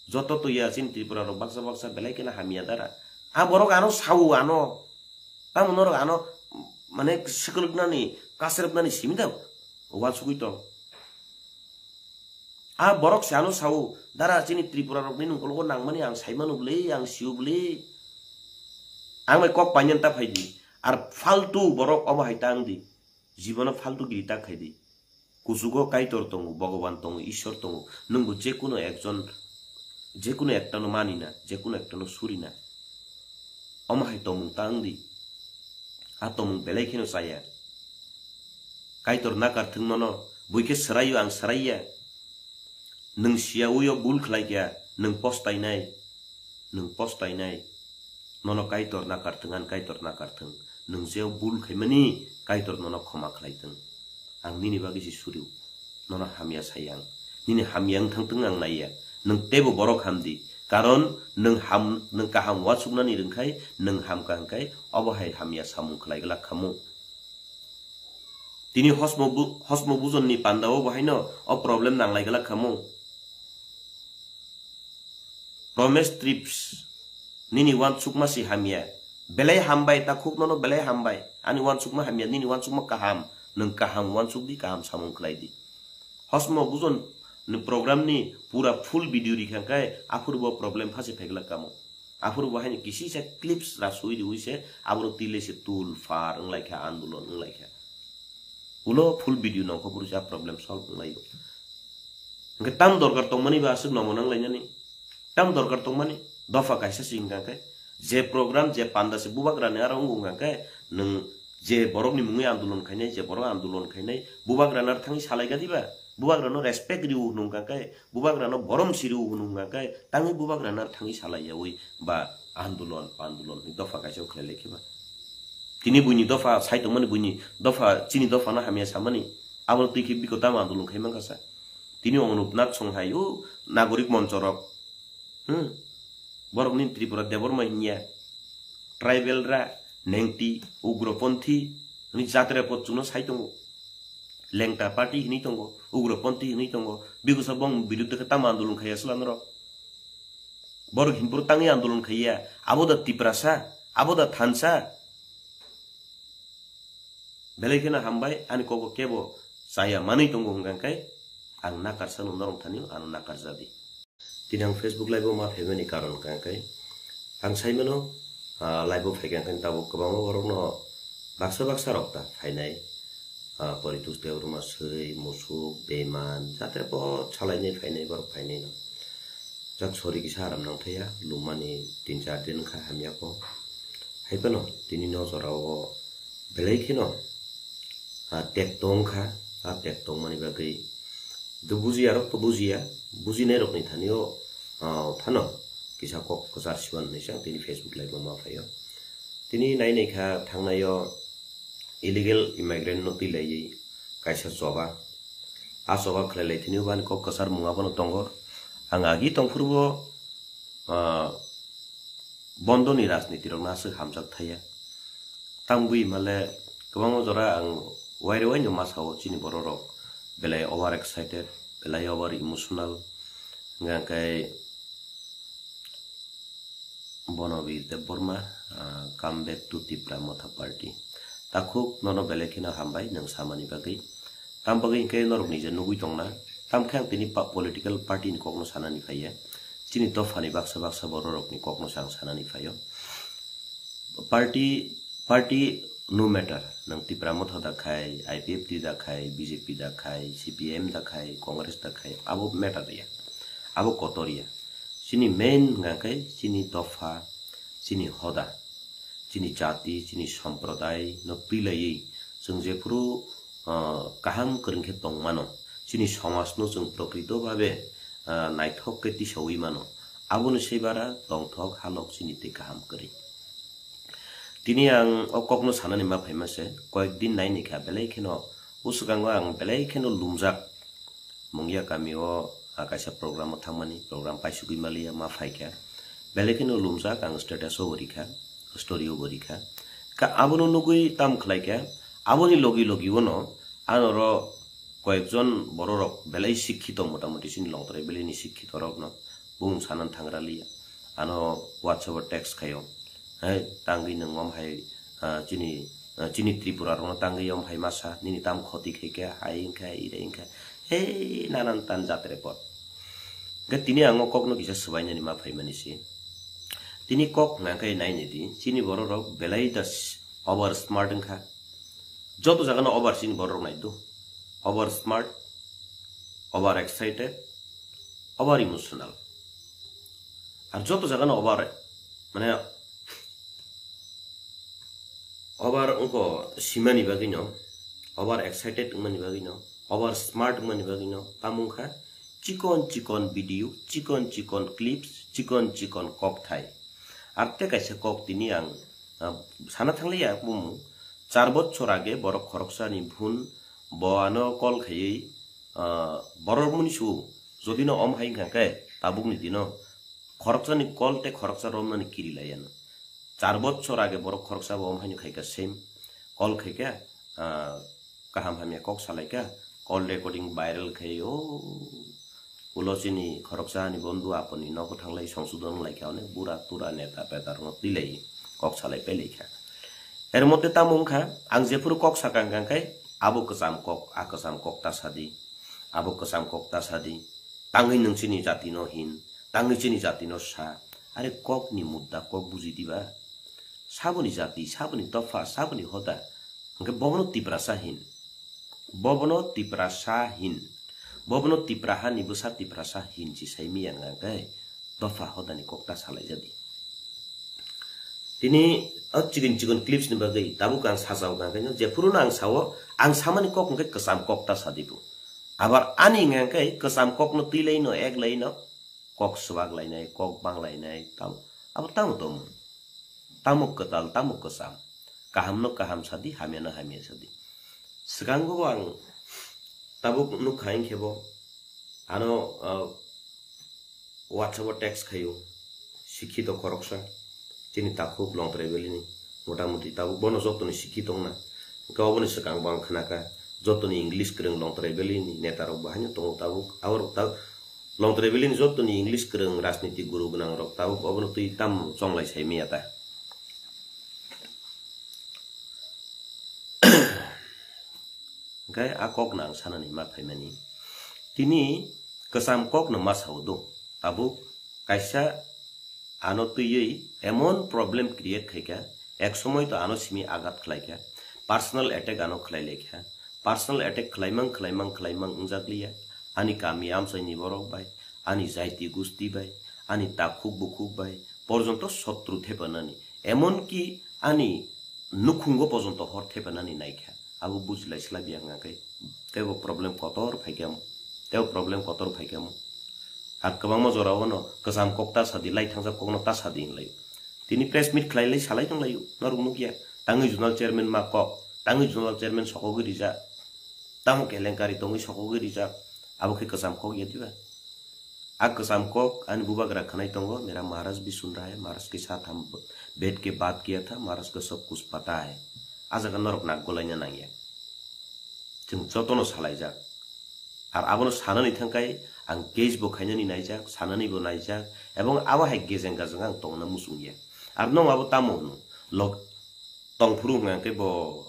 Joto tuya chini Tripura rok baksa baksa belai kheno hamya dara. A borok ano sao ano. Tamo norok ano mane swkwlwknani, kasrwknani simi da uansugwi tong. A borok se ano sao, dara chini Tripura rokni nungkologo nangmani ang saimano bwle, ang sio bwle. Ang bai kok painani ta phaidi. Ar faltu borok obo hai ta wngdi. Jibono faltu giri ta khaidi. Kuchugo Kaitor tongo, Bhogoban tongo, Ishwar tongo. Nwngbo jekuno ekjon, jekuno ektano manina, jekuno ektano surina. Omo hai tongmung ta wngdi. A tongmung belai kheno chaya. Kaitor nakarthwng nono, buikhe swraio ang swraiya. Nwng siya uyo bul khlaikha, nwng postainai, nwng postainai. Nono Kaitor nakarthwng, ani Kaitor nakarthwng. Nwng jeo bul khaimani, Kaitor nono khoma khlaitwng. Ang nini bagwi se suriu. Nono hamya sai ang. Nini hamya wng thangtwng ang naiya. Nwng teibo borok hamdi. Karon nwng ham, nwng kaham uansuknani rwngkhai, nwng hamkha hwnkhe obo hai hamya samung khlai glak khamu. Tini hosmo bu-, hosmo bujonni pandao bo haino o problem nanglai glak khamu. Promes Trips, nini uansukma si hamya. Belai hambai, takhuk nono belai hambai. Ani uansukma hamya, nini uansukma kaham. Nwng kaham uansukdi, kaham samung khlaidi. Hosmo bujon ni program ni pura full video rikha khe aphuru bo problem phasi phaiglak kamo. Aphuru bo haini kisi se clips rasui riui se aboro tile se tul far wnglaikha, andolon wnglaikha. Ulo full video nongkho buru se a problem solve wnglaio. Hwnkhe tam dorkar tongmani ba aswk nomo nanglainani? Tam dorkar tongmani? Dopha kaisa se hwnkha khe, je program, je panda se bubagrani aro wngkha khe, nwng je borokni mungwi andolon khainai, je borok andolon khainai, bubagrano ar thangwi salai gadiba? Bubagrano respect riu hwnwi hwnkha khe, bubagrano borom si riu hwnwi hwnkha khe, tangwi bubagrano ar thangwi salai yaui ba andolon, pandolon hwnwi dopha kaisa khlai lai khe ba? Tini buini dopha sai tongmani, buini dopha, chini dophano hamya samani, abono twi khe biko tamo andolon khai mankha sa? Tini Onupnath Songhai o nagorik monchorok, hmm, borokni Tripura Debbarma hinya, tribal ra, nengti, ugroponthi, hwnwi jatra pot chwngno sai tongo. Lengta party hwnwi tongo, ugroponthi hwnwi tongo, bigusa bong biruddhe khe tamo andolon khaiya swla norok? Borok hinphuru tangwi andolon khaiya, abo da Tiprasa, abo da thansa. Belai kheno hambai, ani kogo kebo chaya manwi tongo hwnkha khe, ang nakarsano norok thani ano nakarjadi. Tini ang Facebook live o ma phaimani karon hwnkha khe, ang saimano, ah, live o phaikha khe tabuk kwbangma borokno baksa baksa rok ta phainai, ah, Poritus Debbarma swi, musuk, beman, jate bo salainai phainai, borok phainai no. Jak sori kisa aram nang thaya, lumani tin char din wngkha hamya kho. Hai phano tini no jora o belai kheno, ah, tek tong kha, ah, tek tong mani bagwi. Do bujiya rok to bujiya, bujinai rok ni thani o, ah, phano kisa kok kwchar siban hinwi se ang tini Facebook live o ma phaio. Tini nai nai kha thangnai o illegal immigrant no twi laiwi kaisa choba. A choba khlai lai thini o bani kok kwchar mung abono tongo. Ang agi tong phuru bo, ah, bondoni rajniti rokno aswk hamjak thaya. Tang bui himale kwbangma jora ang waire waino ma sao chini borok rok belai over excited, belai over emotional. Hwnkha khe Bonobir Debbarma, ah, come back to Tipra Motha Party. Takhuk nono belai kheno hambai nwng samani bagwi. Tam bagwi hwnkhe norok nije nugwi tongna. Tam khe ang tini pa-, political party ni kokno sanani phaiya. Chini dophani baksa baksa bororokni kokno se ang sanani phaio. Party, party no matter, nwng Tipra Motha da khai, I P F T da khai, B J P da khai, C P I M da khai, Congress da khai, abo matter ya, abo kotor ya. Chini main hwnkha khe chini dopha, chini hoda, chini jati, chini somprodai no twi laiwi Chwng jephuru, ah, kaham kwrwng khe tong mano, chini somajno chwng prokrito babe, ah, naithok khe tisaui mano, aboni se bara tongthok halok chini tei kaham kwrwi. Tini ang o kokno sanani ma phaima se, koyek din naini kha, belai kheno, o swkango ang belai kheno lumjak. Mungya kami o, ah, kaisa program o thangmani, program paisugwi maliya ma phaikha. Belai kheno lumjak ang status o bo rikha, story o bo rikha. Ka abono nugwi tam khlaikha, aboni logi logi ono ano ro koyekjon bororok belai sikhito, motamoti chini Longtrai Valley ni sikhito rokno bung sanan thangra liya. Ano WhatsApp o text khaio. Hai, tangwi nwng om hai, ah, chini, ah, chini Tripura rokno tangwi om hai masa, nini tam khoti khaikha, hai wngkha, ire wngkha. Hei, nanan tan jatre pot. Hwnkhe tini ang o kokno kisa swbainani ma phaimani se. Tini kok hwnkha khe nainidi, chini bororok belai da s-, over smart wngkha. Joto jagano over chini bororok naidu. Over smart, over excited, over emotional. Ar joto jagano over, mane, over wngkha simani bagwino, over excited wngmani bagwino, over smart wngmani bagwino, tamo wngkha chikon chikon video, chikon chikon clips, chikon chikon kokthai. Ar tei kaisa kok tini ang, ah, sana thangliya bumung, char bochor age borok khoroksani bhun bo ano call khaiwi, ah, borok muni su jodi no om hai wngkha khe tabukni dino khoroksani call tei khoroksa romnani kiri lai ano. Char bochor age borok khoroksa bo om haino khaikha same. Call khaikha, ah, kaham hamya kok salaikha, call recording viral khai o. Ulo chini khoroksa ni bondhu aponi nogo thanglai songsodon wnglaikha, onek bura tura neta peta rokno twilai kok salai pailaikha. Er mote tamo wngkha, ang jephuru kok sakha hwnkha khe abo kwcham kok, a kwcham kok ta sadi, abo kwcham kok ta sadi, tangwi nwng chini jati no hin, tangwi chini jati no sa, are kok ni mudda kok buji diba? Saboni jati, saboni dopha, saboni hoda, hwnkhe bobono Tiprasa hin. Bobono Tiprasa hin. Bobono Tipra hani bwsa Tiprasa hin si sai miya wngkha khe dopha hodani kok ta salai jadi. Tini o chikon chikon clips ni bagwi tabuk ang sajao wngkha khe, jephuru no ang sao, ang samani kok hwnkhe kwcham kok ta sadi bo. Abar ani wngkha khe kwcham kok no twilai no, eklai no, kok swbak lainai, kok bang lainai, tam-, abo tamo tongmung? Tamo kwtal, tamo kwcham? Kaham no kaham sadi, hamya no hamya sadi. Swkango ang tabuk nukha hinkhe bo, ano, ah, WhatsApp o text khaio, sikhito khoroksa, chini takhuk Longtrai Valley ni, motamoti tabuk bono jotoni sikhi tongna. Hwnkhe oboni swkang bo ang khnakha, jotoni English kwrwng Longtrai Valley ni neta rok bo haino tongo tabuk, aborok tabuk Longtrai Valley ni jotoni English kwrwng rajniti guru gwnang rok tabuk obono twi tamo chonglai sai maya ta. Hwnkhe a kok no ang sanani ma phaimani. Tini kwcham kok no ma sao do. Tabuk kaisa ano twiwi emon problem create khaikha, ek somoi to ano simi agat khlaikha, personal attack ano khlai laikha, personal attack khlaimang, khlaimang, khlaimang wngjakliya, ani kami amchaini borok bai, ani jaiti gusti bai, ani takhuk bukhuk bai, porjonto sotru thepanani, emon ki ani nukhungo porjonto hor thepanani naikha, abo bujilai slai biya wngkha khe, teibo problem kotor phaikha, teibo problem kotor phaikha. Ar kwbangma jorao no kwcham kok ta sadi, lai thangjak kokno ta sadi hinlai. Tini press meet khlai lai salai tonglaio, norok nukya. Tangwi zonal chairman ma kok, tangwi zonal chairman sokogwi rijak. Tamo kelenkari tongwi sokogwi rijak, abo khe kwcham kok ya diba? A kwcham kok ani bubagra khwnai tongo, mera Maharaj Bisun Rai, Maharaj ke saath hum bed ke baat kiya tha, Maharaj ka sab kuch pata hai. A jaga norok nak golaina nangya. Chwng jotono salaijak. Ar abono sanani thangkai ang case bo khainani naijak, sanani bo naijak, ebong abo hai gejeng gajeng ang tongna muchungya. Ar nong abo tamo hwno, log tongphuru hwnkha khe bo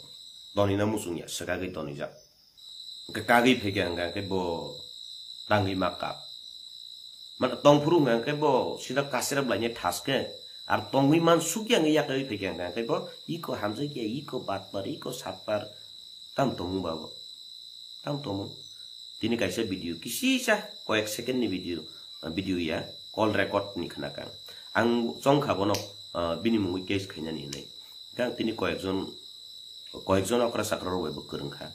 tonina muchungya, swkagwi tonijak. Hwnkhe kagwi phaikha hwnkha khe bo tangwi ma kap. Mane tongphuru hwnkha khe bo sida kasirap lainai thaskhe, ar tongwi man sukya hwnkhe yakagwi phaikha hwnkha khe bo iko hamjakya, iko batpar, iko satpar, tam tongmung ba bo. Tam tongmung. Tini kaisa video, kisisa koyek second ni video, video ya, call record ni khna kang. Ang chongkha bono, ah, bini mungwi case khainani hinwi. Hwnkhe ang tini koyekjon Koyekjon okra chakra rok bai bo kwrwng kha.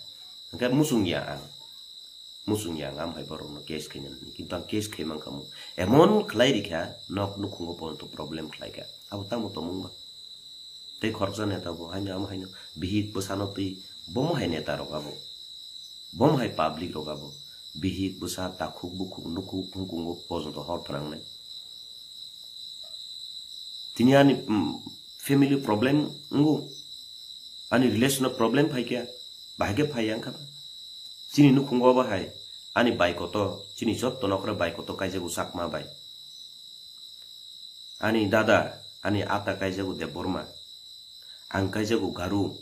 Hwnkhe muchung ya ang. Muchung ya ang, am hai borok no case khaina nini. Kintu ang case khai mankha mo. Emon khlai rikha, nok nukhungo porjonto problem khlai kha. Abo tamo tongmung ba? Tei khoroksa neta bo haino, amo haino. Bihik bwsano twi bomo hai neta rok abo. Bomo hai public rok abo. Bihik bwsa takhuk bukhuk nukhuk nukhungo porjonto hor phnangnai. Tini ani, mm, family problem wngo, ani relation o problem phai khe, bahai khe phai ya wngkha ba? Chini nukhungo abo hai, ani bai koto, chini jotto nokra bai koto kaijago Chakma bai. Ani dada, ani ata kaijago Debbarma, ang kaijago Garu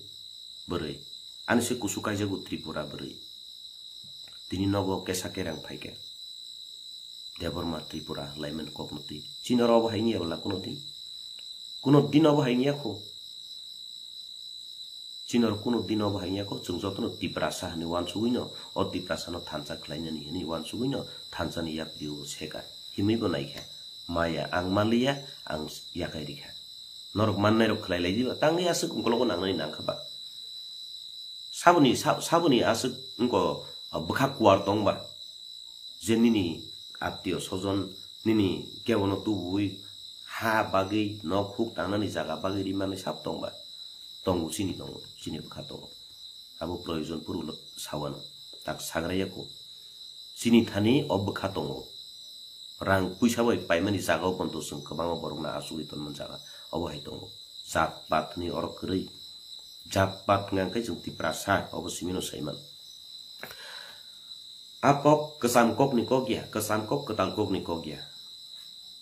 bwrwi, ani se kusu kaijago Tripura bwrwi. Tini nogo kesa kerang phai khe. Debbarma Tripura hwlaiman kokno twi. Chini oro obo hai wngya bwla kuno din? Kuno din obo hai wngya kho. Chini oro kuno din obo hai wngya kho. Chwng jotono Tiprasa hwnwi uansugwino, o Tiprasano thansa khlainani hwnwi uansugwino thansani yapri o seka. Himwi bo naikha. Maya ang manliya, ang yakai rikha. Norok mannairok khlai lai diba? Tangwi aswk ungkologo nangnani nangkha ba? Saboni, sab-, saboni aswk wngko, ah, bwkha kuar tong ba? Je nini attiyo sojon, nini kebono tubui, ha bagwi, nok huk tangnani jaga bagwi rimani sab tong ba? Tongo, chini tongo, chini bwkha tongo. Abo proyojon puru ulo sawano, tak sagraya kho. Chini thani o bwkha tongo. Rang puisa bai paimani jaga o ponto chwng kwbangma borokno achugwi tonmani jaga obo hai tongo. Jat pat hwnwi oro kwrwi. Jat pat hwnka hwnkhe chwng Tiprasa, obo simino saiman. A kok kwcham kokni kok ya, kwcham kok kwtal kokni kok ya.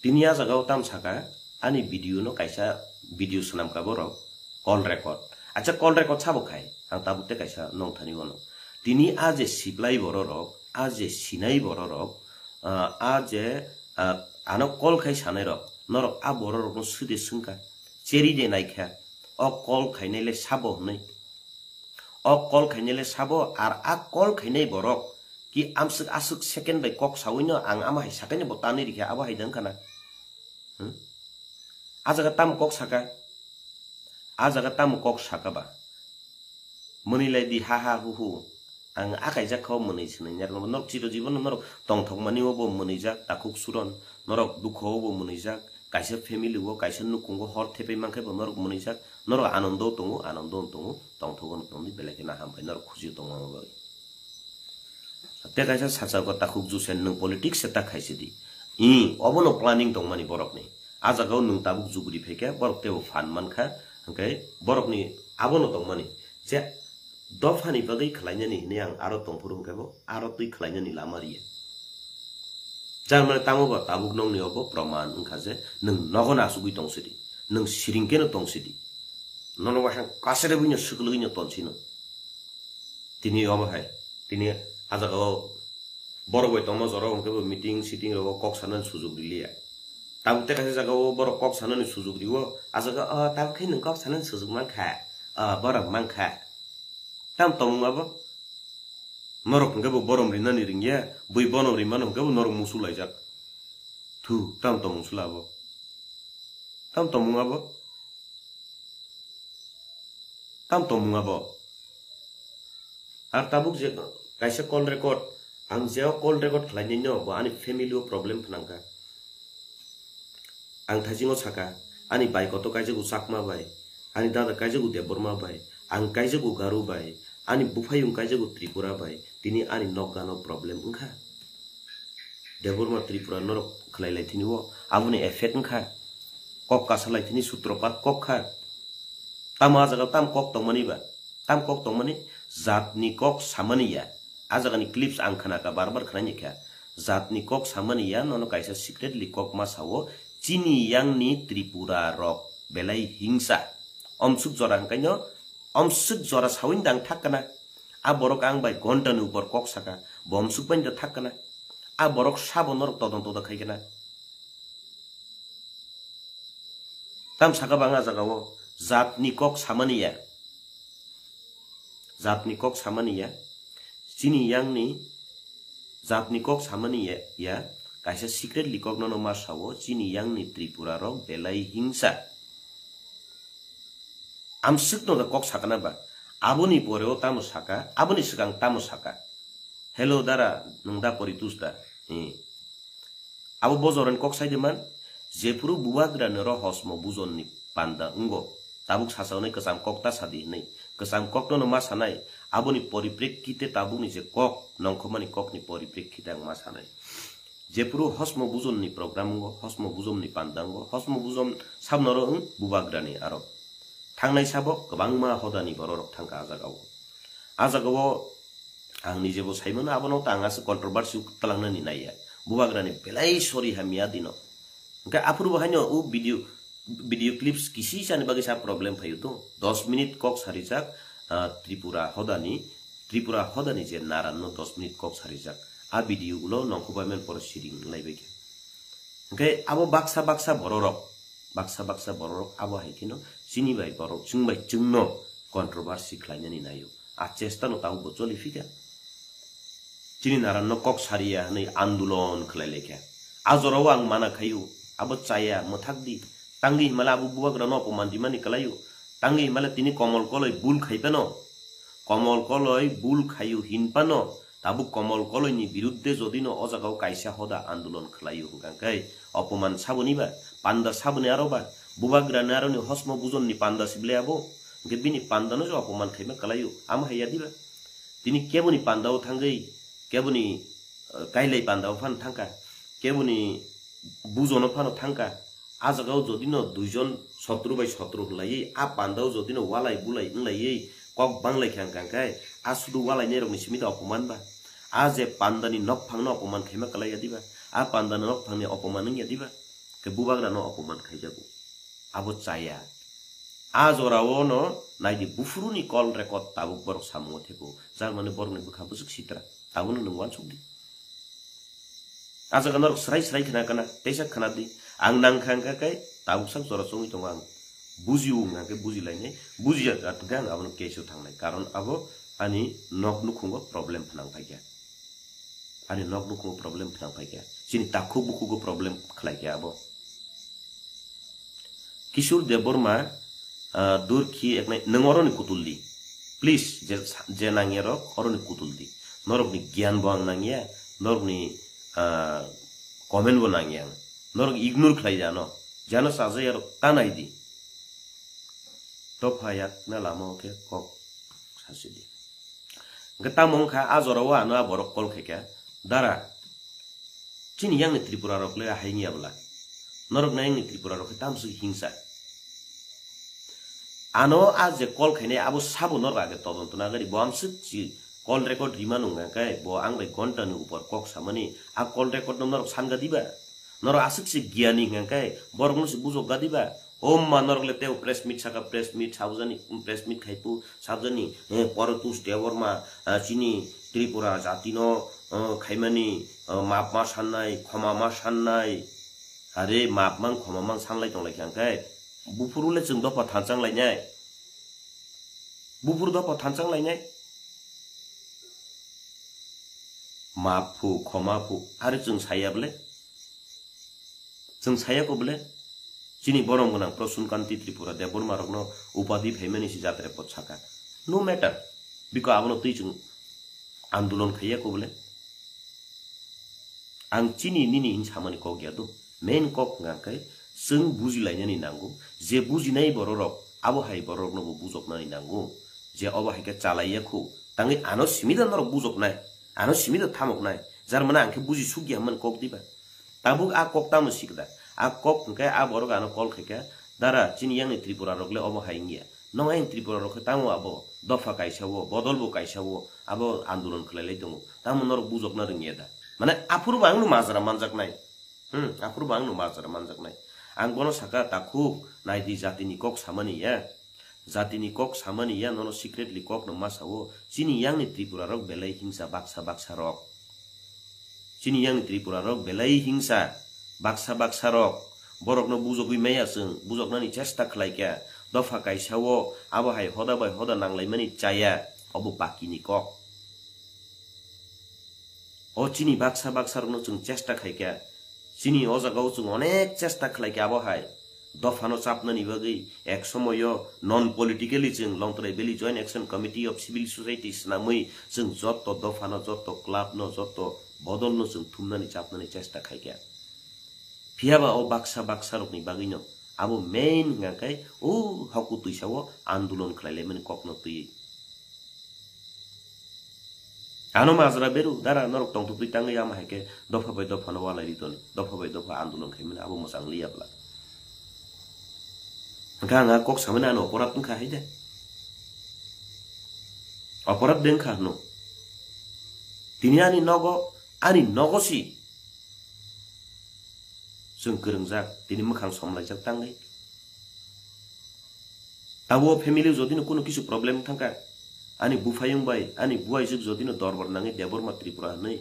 Tini a jaga o tam saka, ani video no kaisa video swnam ka borok, call record. Acha, call record sabo khai, ang tabuk te kaisa nong thani wano. Tini a je siplai borok rok, a je sinai borok rok, ah, a je, ah, ano call khai sanai rok, norok a borok rokno swde swngkha, cheri de naikha, o call khainai le sabo hwnwi. O call khainai le sabo, ar a call khainai borok ki amswk aswk second bai kok sawino ang ama hai sakaino bo tanwi rikha, abo hai da wngkha na? Hmm? A jaga tamo kok saka? A jaga tamo kok saka ba? Mwnwi lai di ha ha hu hu. Ang a kaijak kha o mwnwi swnwi nya rwngma. Norok chiro jibono norok tongthokmani o bo mwnwijak, takhuk suron. Norok dukho o bo mwnwijak. Kaisa family o, kaisa nukhungo hor thepai mankhe bo norok mwnwijak. Norok anondo tongo, anondo tongo. Tongthogo no tongdi, belai kheno hambai norok khujio tongma bagwi. Tei kaisa sacha ko takhuk jusen nwng politics se ta khaisidi. I, obono planning tongmani borokni. A jagao nwng tabuk jugri phaikha, borok teibo phan mankha, hwnkhe borokni abono tongmani. Je dophani bagwi khlainani hwnwi ang aro tongphuru hwnkhe bo aro twi khlainani lama riya. Jar mane tamo ba tabuk nokni obo proman wngkha je nwng nogo no achugwi tongsidi, nwng siring khe no tongsidi. Nono waisa kasere buino swkluino tonsino. Tini omo hai, tini a jagao borok bai tongma jora hwnkhe bo meeting sitting rogo kok sanani sujuk riliya. Tabuk tei kaisa jagao borok kok sanani sujuk riwo, a jaga, "O, tabuk khe nwng kok sanani sujuk mankha, o, borok mankha." Tam tongmung abo? Norok hwnkhe bo borom rinani ringya, bui bonom rimano hwnkhe bo norok musu laijak. Thu, tam tongmung sula abo? Tam tongmung abo? Tam tongmung abo? Ar tabuk je kaisa call record, ang je o call record khlainai no, bo ani family o problem phnangkha. Ang thaisingo saka, ani bai koto kaijago Chakma bai, ani dada kaijago Debbarma bai, ang kaijago Garo bai, ani buphayung kaijago Tripura bai, tini ani nokgano problem wngkha. Debbarma Tripura norok khlai lai thini o, aboni effect wngkha. Kok kasa lai thini sutropat kok kha. Tamo a jaga tam kok tongmani ba? Tam kok tongmani jatni kok samani ya. A jagani clips ang khna kha, bar bar khna ni kha. Jatni kok samani ya, nono kaisa secretly kok ma sao, chini yangni Tripura rok belai hingsa. Omsuk jora hwnkhaino, omsuk jora sawi dang thak kana. A borok ang bai gonta ni upor kok saka, bo omsuk bai da thak kana. A borok sabo norok todon todon khai kana. Tam saka bang a jaga o, jatni kok samani ya. Jatni kok samani ya. Chini yangni jatni kok samani ya, ya. Kaisa secretly kok nono ma sao, chini yangni Tripura rok belai hingsa. Amswk no da kok sakana ba? Aboni poreo tamo saka, aboni swkang tamo saka. Hello dara, nwng da Poritus da? Hi. Abo bojorani kok sai de man, jephuru bubagrani oro hosmo bujonni panda wngo, tabuk sasaunai kwcham kok ta sadi hinwi. Kwcham kokno no ma sanai, aboni poriprekkite tabukni je kok, nongkhormani kokni poriprekkite ang ma sanai. Jephuru hosmo bujonni program wngo, hosmo bujomni panda wngo, hosmo bujom sabnoro wng bubagrani aro. Thangnai sabo kwbangma hodani bororok thangkha a jagao. A jagao ang nijebo saimano, abono ta ang aswk controversy twlangnani naiya. Bubagrani belai sori hamya dino. Hwnkhe aphuru bo haino o video, video clips kisi chani bagwi sa problem phaio to. Dos minute kok sarijak, ah, Tripura hodani, Tripura hodani je naranno dos minute kok sarijak. A video ulo nongkhorbai man poro siring wnglaibaikhai. Hwnkhe abo baksa baksa bororok, baksa baksa bororok abo hai kheno chini bai borok, chwng bai chwngno controversy khlainani naio. A chesta no tabuk bo choli phikha. Chini naranno kok sariya hwnwi andolon khlai laikha. A jorao ang mana khaio, abo chaya, mwthak di. Tangwi himala abo bubagrano opoman rimani kwlaio. Tangwi himala tini Komol Koloi bul khai phano. Komol Koloi bul khaio hin phano. Tabuk Komol Koloini birudde jodi no o jagao kaisa hoda andolon khlaio hwnkha khe opoman saboni ba, panda saboni aro ba, bubagrani aroni hosmo bujonni panda sible abo, hwnkhe bini pandano je opoman khaima kwlaio, amo hai ya diba? Tini keboni pandao thangwi, keboni, eh, kailai pandao phano thangkha, keboni bujono phano thangkha, a jagao jodi no duijon sotro bai sotro hwnlaiwi, a pandao jodi no walai bulai wnglaiwi kok banglai kha hwnkha khe, a sudu walainairokni simi da opoman ba? A je pandani nokphangno opoman khaima kwlai ya diba? A pandani nokphangni opoman wng ya diba? Khe bubagrano opoman khaijago. Abo chaya. A jorao no naidi, buphuruni call record tabuk borok samungo thepo. Jar mani borokni bwkha bwswk sitra. Abono nwng uansuk di. A jaga norok srai srai khna kana, teisa khna di. Ang nang kha hwnkha khe tabuk sak jora chongwi tongo ang. Buji-o hwnkha khe buji lainai, buji ya hwnkha ang abono case-o thangnai. Karon abo ani nok nukhungo problem phnang phaikha. Ani nok nukhungo problem phnang phaikha. Chini takhuk bukhugo problem khlaikha abo. Kishore Debbarma, ah, Durkhi eknai, nwng oroni kutul di. Please, je, je nangya rok, oroni kutul di. Norokni giyan bo ang nangya, norokni, ah, comment bo nangya ang. Norok ignore khlai di ano. Jano sajaya rok ta nai di. Topha yakna lama o khe kok sasi di. Hwnkhe tamo wngkha, a jorao ano a borok call khaikha, "Dara, chini yang ni Tripura rok le ahai wngya bwla? Norok na yang ni Tripura rok khe tamswk hingsa?" Ano a je call khainai abo sabo norok age todonto nagari, bo amswk si call record rima nung khe bo ang bai ghonta ni upor kok samani, a call record no norok sanga diba? Norok aswk se giyani hwnkha khe borok no se bujok ga diba? O ma norok le teo press meet saka, press meet sabjani, press meet khaipu sabjani, eh, Poritus Debbarma, ah, chini Tripura jati no, oh, khaimani, oh, map ma sannai, khoma ma sannai. Are map mang khoma mang sanlai tonglai kha hwnkhe buphuru le chwng dopha thanchang lainai. Buphuru dopha thanchang lainai. Map phu, khoma phu, are chwng saya bole? Chwng saya ko bole? Chini borom gwnang Prasun Kanti Tripura Debbarma rokno upadi phaimani si jatre pot saka. No matter. Biko abono twi chwng andolon khaiya ko bole? Ang chini nini hin samani kok ya do. Main kok hwnkha khe chwng bujilainani nango. Je bujinai bororok, abo hai bororokno bo bujoknani nango. Je obo hai khe chalaiya khu. Tangwi ano simi da norok bujoknai. Ano simi da thamoknai. Jar mane ang khe buji sukya hwnmani kok diba? Tabuk a kok tamo sikda? A kok hwnkhe a borok ano call khaikha, "Dara, chini yang ni Tripura rok le obo hai wngya. Nong ayang Tripura rok khe tamo abo dopha kaisa o, bodol bo kaisa o, abo andolon khlai lai tongo. Tamo norok bujokna rwngya da?" Mane aphuru bo ang no majra manjaknai. Hmm, aphuru bo ang no majra manjaknai. Ang bono saka, "Takhuk, nai di, jatini kok samani ya. Jatini kok samani ya, nono secretly kok no ma sao. Chini yang ni Tripura rok belai hingsa baksa baksa rok. Chini yang ni Tripura rok belai hingsa baksa baksa rok. Borok no bujogwi maya chwng, bujoknani chesta khlai kha. Dopha kaisa o, abo hai hoda bai hoda nanglaimani chaya, obo baki ni kok." O chini baksa baksa rokno chwng chesta khai kha. Chini o jagao chwng onek chesta khlai kha abo hai. Dophano chapnani bagwi ek somoyo non politically chwng Longtrai Valley Joint Action Committee of Civil Society swnamwi chwng jotto dophano, jotto clubno, jotto bodolno chwng thumnani chapnani chesta khaikha. Phiyaba o baksa baksa rokni bagwino abo main hwnkha khe o hoku twisao andolon khlai laimani kokno twiwi. Ano majra beru dara norok tongthokwi tangwi ama hai khe dopha bai dophano walai ri toni, dopha bai dopha andolon khaimani abo mwchang liya bla. Hwnkha ang a kok samani ano oporad wngkha hai de. Oporad de wngkha hwno. Tini ani nogo, ani nogo si. Chwng kwrwngjak, tini mwkhang somlaijak tangwi. Abo family jodino kunu kisu problem thangkha, ani buphayung bai, ani buaijwk jodino dorbar nangwi Debbarma Tripura hwnwi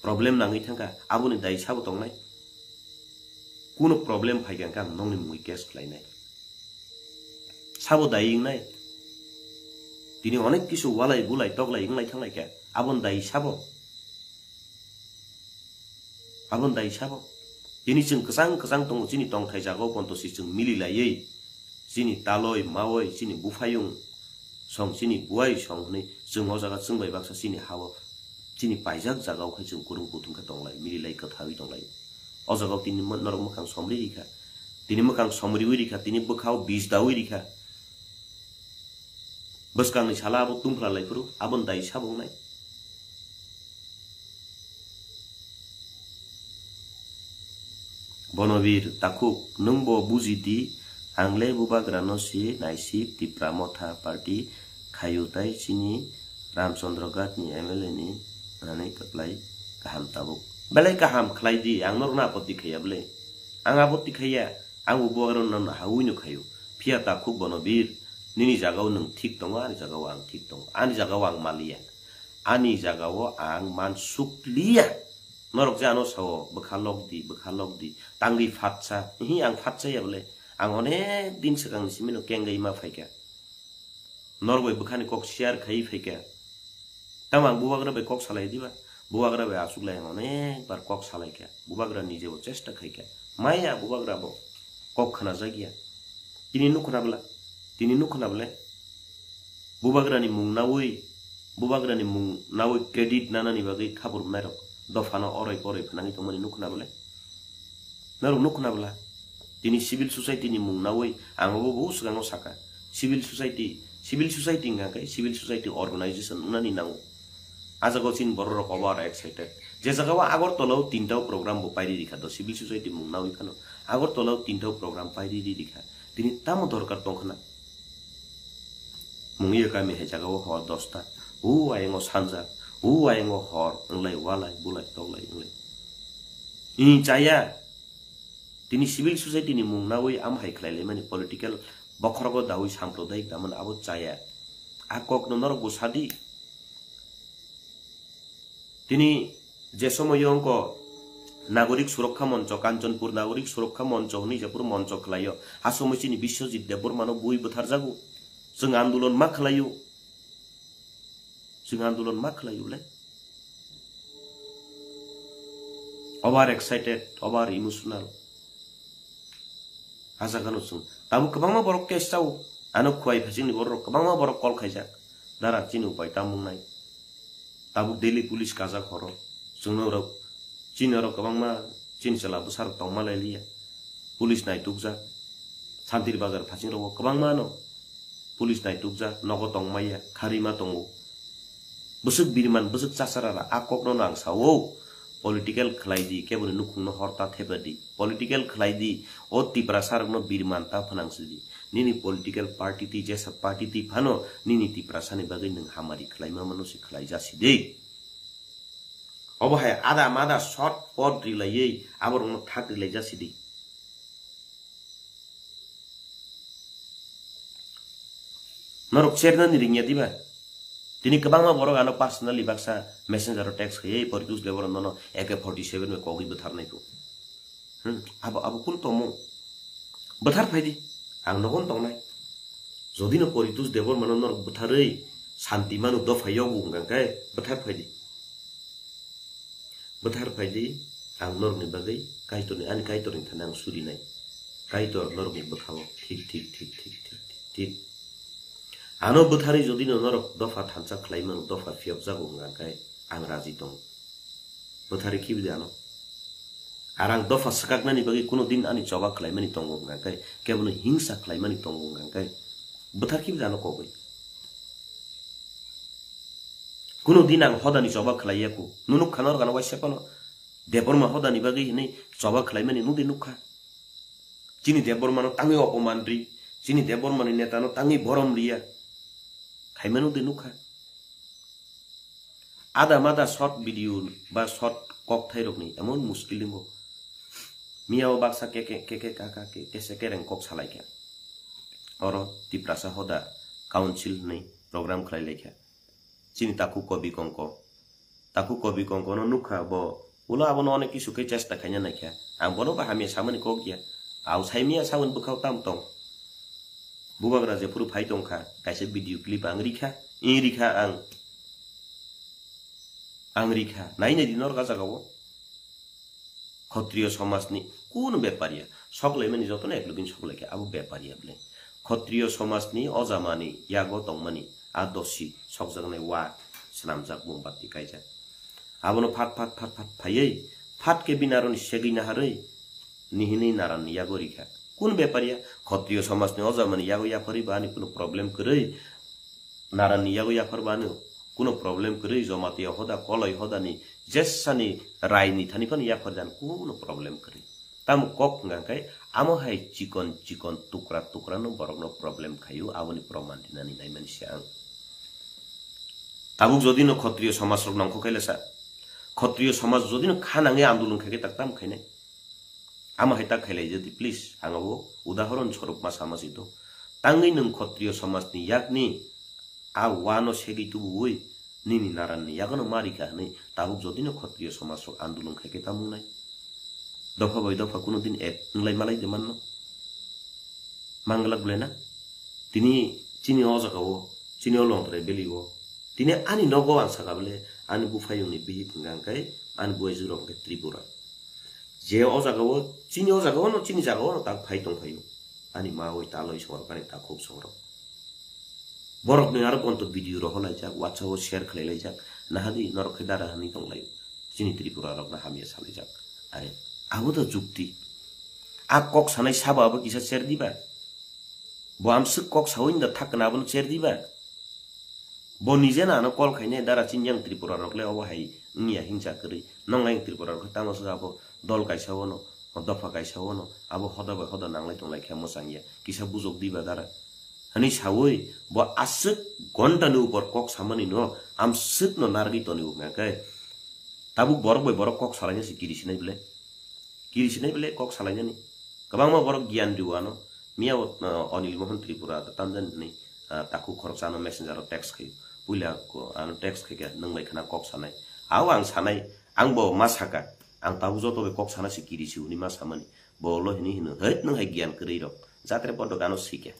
problem nangwi thangkha, aboni dai sabo tongnai? Kunu problem phaikha hwnkhe ang nokni mungwi case khlainai. Sabo dai wngnai? Tini onek kisu walai bulai toklai wnglai thanglaikha, aboni dai sabo? Aboni dai sabo? Tini chwng kwchang kwchang tongo, chini tongthai jagao ponto si chwng mili laiwi, chini taloi, maoi, chini buphayung song, chini buai song hwnwi chwng o jaga chwng bai baksa chini hao, chini paijak jagao khai chwng kwrwng kuthum khe tonglai, mili lai, kwthawi tonglai. O jagao tini mo-, norok mwkhang somri rikha, tini mwkhang somriwi rikha, tini bwkhao bis dawi rikha. Bwskangni sala abo tungphla lai phuru, aboni dai sabo wngnai? Bonobir takhuk, nwng bo buji di, ang le bubagra no si naisik Tipra Motha party khayu tai chini Ramchandra Ghat ni M L A ni nani kwplai kaham tabuk. Belai kaham khlai di, ang norok no apotti khaiya bwle. Ang apotti khaiya, ang bo bubagra no hawi no khayu. Phiya takhuk Bonobir, nini jagao nwng thik tongo, ani jagao ang thik tongo. Ani jagao ang maliya. Ani jagao ang man sukliya. Norok je ano sao, bwkha lok di, bwkha lok di, tangwi phatsa. Hi, ang phatsa ya bole. Ang onek din swkang ni simi no kengwi ma phaikha. Norok bai bwkhani kok share khai phaikha. Tamo ang bubagra bai kok salai diba? Bubagra bai aswk lai ang onek bar kok salai kha. Bubagra ni je bo chesta khai kha. Maya bubagra bo kok khna jak ya. Tini nuk khna bwla? Tini nuk khna bwle? Bubagrani mung nawi, bubagrani mung nawi credit nanani bagwi khabur nairok dophano oroi poroi phanangwi tongmani nukhna bwle? Norok nukhna bwla? Tini civil society ni mung nawi ang obo bo swkango saka. Civil society, civil society hwnkha khe civil society organization wngnani nango. A jaga o chini borok rok over excited. Je jaga o Agartala o tinta o program bo pairi rikha do civil society mung nawi phano. Agartala o tinta o program pairi ri rikha. Tini tamo dorkar tongkhna? Mungwi kami hai jaga o hor dosta, o ayang o sanja, o ayang o hor, wnglai walai, bulai, toklai, wnglai. Ih, chaya. Tini civil society ni mung nawi am hai khlai laimani political bokhorogo dawi samprodayik damani abo chaya. A kokno norok bo sadi. Tini je somoyo wngkha Nagorik Surokha Moncho, Kanchanpur Nagorik Surokha Moncho hwnwi jephuru moncho khlaio, a somoi chini Biswajit Debbarmano bui bwtharjago. Chwng andolon ma khlaio. Chwng andolon ma khlaio le? Over excited, over emotional. Asa khano chwng. Tabuk kwbangma borok case chao. Ano Khowai Phasingni borok kwbangma borok call khaijak. Dara chini upai tamo wngnai? Tabuk daily police kajak horo. Chwngno rok, chini oro kwbangma chini chwla bwsarok tongma lai liya. Police naitukjak. Santir Bazar Phasing rogo kwbangma no police naitukjak, nogo tongmaya, kharwi ma tongo. Bwswk birman, bwswk chasarara, a kokno no ang sao, political khlai di, keboni nukhungno hor ta thepra di, political khlai di, o Tiprasa rokno birman ta phnang si di. Nini political party twi jesa party twi phano nini Tiprasani bagwi nwng hamari khlai ma mano se khlai ja si di. Obo hai ada mada short pot rilaiwi aborokno thak rilai ja si di. Norok chernani ringya diba? Tini kwbangma borok ano personally baksa messenger o text khaiwi Poritush Debbarma no A K forty seven bai kogwi bwtharnai kho. Hmm, abo, abo kunu tongmung? Bwthar phai di, ang nogon tongnai. Jodi no Poritush Debbarma no norok bwtharwi santi manu dopha yogu hwnkha khe bwthar phai di. Bwthar phai di, ang norokni bagwi Kaitorni, ani Kaitorni thani ang surinai. Kaitor norokni bwkhao thik, thik, thik, thik, thik, thik, thik. Ano bwtharwi jodi no norok dopha thansa khlai mano, dopha phiyokjago wngkha khe ang raji tongo. Bwtharwi khibi de ano. Ar ang dopha swkaknani bagwi kuno din ani choba khlaimani tongo wngkha khe, kebono hingsa khlaimani tongo wngkha khe, bwthar khibi de ano kogwi. Kuno din ang hodani choba khlai ya ku. Nunuk khano rwgano waisa phano Debbarma hodani bagwi hinwi choba khlaimani nudi nukha. Chini Debbarmano tangwi opoman ri, chini Debbarmani netano tangwi borom riya. Khaimano de nukha. Ada mada short video ba short kok thairokni emon muskil wngo. Miyao baksa ke, ke, ke, ke, ka, ka, ke, kese kereng kok salaikha. Oro Tiprasa Hoda Council hinwi program khlai laikha. Chini takhuk Kobi Kongko. Takhuk Kobi Kongkono nukha bo, ulo abono onek kisu khe chesta khaina naikha. Ang bono bo hamya samani kok ya. Au saimya sawan bwkhao tam tong. Bubagra jephuru phai tongkha, kaisa video clip ang rikha, ing rikha ang. Ang rikha, nainai di norok a jagao. Khotriyo somajni kun bepariya, soklaimani jotono eklogin soklaikha, abo bepariya bwle. Khotriyo somajni ojamani yago tongmani a dosi sokjaknai wa swnamjak, mombati kaijak. Abono phat phat phat phat phaiwi, phat khe bini aroni segwi naharwi, nihinwi naranni yago rikha. Kun bepariya, khotriyo somajni ojamani yago yapharwi ba ani kuno problem kwrwi, naranni yago yapharwi ba ani kuno problem kwrwi, Jamatia Hoda, Koloi Hodani jesani raini thani phano yapharjan kuno problem kwrwi. Tamo kok hwnka khe amo hai chikon chikon tukra tukra no borok no problem khaio, aboni proman rinani naimani se ang. Tabuk jodi no khotriyo somaj rok nongkho khaila sa, khotriyo somaj jodi no kha nangwi andolon khaikhe tak tamo khainai? Amo hai tak khailai jadi please, ang abo udahoron sorook ma sama si to. Tangwi nwng khotriyo somajni yakni a wano segwi tubuwi nini naranni yagono ma rikha hwnwi tabuk jodi no khotriyo somaj rok andolon khaikhe tamo wngnai? Dopha bai dopha kuno din ek wnglai malai de manno. Manglak bwle na? Tini chini o jagao, chini o Longtrai valley o, tini ani nogo ang saka bwle, ani buphayungni bihik hwnka hwnkhe ani buaijwk rok hwnkhe Tripura. Je o jagao, chini o jagao no, chini jagao no tak phai tong phaio. Ani ma oi taloi sorok, ani takhuk sorok. Borok ni aro gonto video rok holaijak, WhatsApp o share khlai laijak, nahadi norok khe dara hwnwi tong laio. Chini Tripura rokno hamya salaijak. Are, abo to jukti. A kok sanai sabo abo kisa cher diba? Bo amswk kok sawi da thak kana abono cher diba? Bo nije na ano call khainai dara chini yang Tripura rok le obo hai wngya hingsa kwrwi. Nong yang Tripura rok tamo swk abo dol kaisa ono, dopha kaisa ono, abo hoda bai hoda nanglai tonglai khe mwchang ya. Kisa bujok diba dara. Hwnwi sawi bo aswk ghonta ni upor kok samani no amswk no narwgwi toni wngya khe. Tabuk borok bai borok kok salaina se kiri sinai bwle. Kiri sinai bwle kok salainani. Kwbangma borok giyan rw ano. Miya o, uh, Anil Mohan Tripura tamjani hwnwi, uh, takhuk khoroksa ano messenger o text khaio. Puila ko-, ano text khaikha nwng bai khna kok sanai. Ao ang sanai, ang bo ma saka. Ang tabuk joto bai kok sana se kiri si hwnwi ma samani. Bo lo hwnwi hino, "Hait, nwng hai giyan kwrwi rok. Jatre podo gano sikha."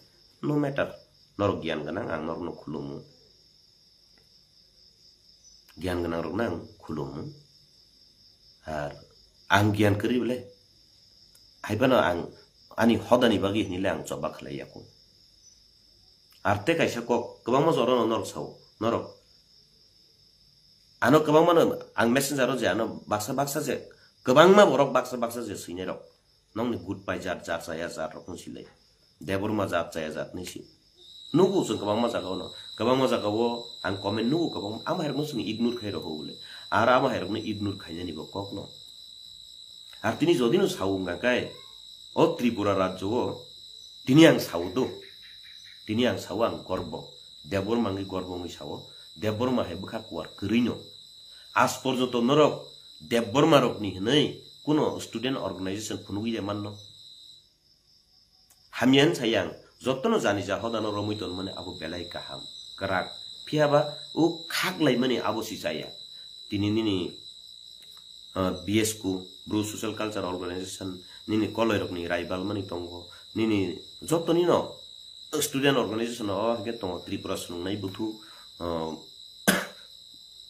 No matter. Norok giyan gwnang, ang norokno khulumu. Giyan gwnang rokno ang khulumu. Ar ang giyan kwrwi bwle. Hai phano ang ani hodani bagwi hinwi le ang choba khlai ya kho. Ar tei kaisa kok, kwbangma jora no norok sao, norok. Ano kwbangma no ang messenger o je ano baksa baksa je, kwbangma borok baksa baksa je swinai rok. Nokni good pai jat, jat chaya jat rok wng silai. Debbarma jat chaya jat ni si. Nugo chwng kwbangma jaga ono. Kwbangma jaga o ang comment nugo kwbangma. Ama hai rokno chwng ignore khai rokho bole. Aro ama hai rokno ignore khainani bo kokno. Ar tini jodi no sao wngkha khe, o Tripura rajyo o tini ang sao do. Tini ang sao ang gorbo. Debbarma wngwi gorbo wngwi sao. Debbarma hai bwkha kuar kwrwi no. Aaj porjonto norok Debbarma rokni hwnwi kuno student organization phunugwi ya manno. Hamya wng saya ang, jotono jani ja hodano romwi tonmani abo belai kaham, kwrak. Phiya ba o khaklaimani abo si chaya. Tini nini, ah, B S Q, Bru Social Culture Organization, nini koloirokni raibalmani tongo, nini jotonino student organization o hwnkhe tongo Tripura Swrwngnai Buthu, ah,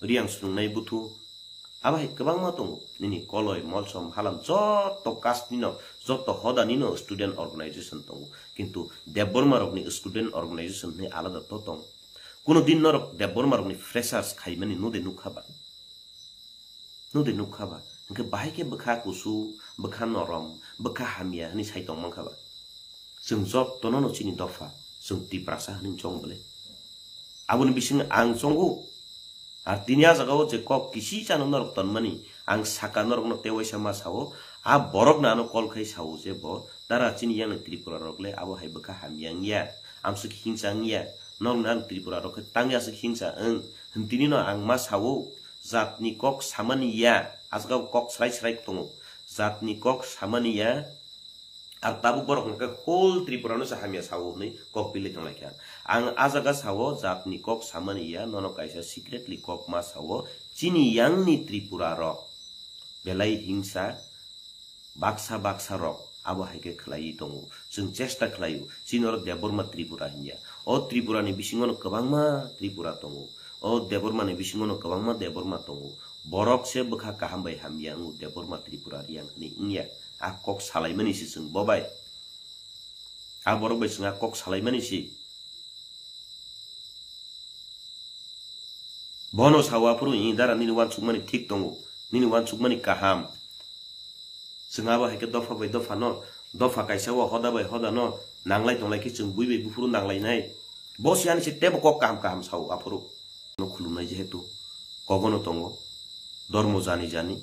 Riyang Swrwngnai Buthu, Abo hai kwbangma tongo. Nini Koloi, Molsom, Halam joto caste nino, joto hoda nino student organization tongo. Kintu Debbarma rokni student organization hinwi alada to tongo. Kuno din norok Debbarma rokni freshers khaimani node nukha ba? Node nukha ba? Hwnkhe bahai khe bwkha kusu, bwkha norom, bwkha hamya hinwi sai tong mankha ba? Chwng jotono no chini dopha, chwng Tiprasa hinwi chong bwle. Aboni bising ang chongo. Ar tini a jaga o je kok kisi chano norok tonmani, ang saka norokno tei waisa ma sao, a borok no ano call khai sao je bo, dara chini yang Tripura rok le abo hai bwkha hamya wngya, amswk hingsa wngya, norok no ang Tripura rok khe tangya aswk hingsa wng, hwn tini no ang ma sao, jat ni kok samani ya, a jaga o kok srai srai tongo, jat ni kok samani ya, Ar tabuk borok hwnkhe whole Tripura no se hamya sao hwnwi kok pilwi tonglaikha. Ang a jaga sao jat ni kok samani ya, nono kaisa secretly kok ma sao, chini yang ni Tripura rok belai hingsa baksa baksa rok abo hai khe khlaiwi tongo. Chwng chesta khlaio, chini oro Debbarma Tripura hinya. O Tripura ni bisingo no kwbangma Tripura tongo. O Debbarma ni bisingo no kwbangma Debbarma tongo. Borok se bwkha kaham bai hamya wngo Debbarma Tripura riyang hwnwi wngya. A kok salaimani se chwng bo bai. A borok bai chwng a kok salaimani se. Bono sawa phuru i dara nini wansukmani thik tongo. Nini wansukmani kaham. Chwng abo hai khe dopha bai dopha no, dopha kaisa o hoda bai hoda no nanglai tonglai khe chwng bui bai buphuru nanglainai. Bo se ani se tebo kok kaham kaham sao aphuru. No khulumnai jehetu kogono tongo, dormo jani jani,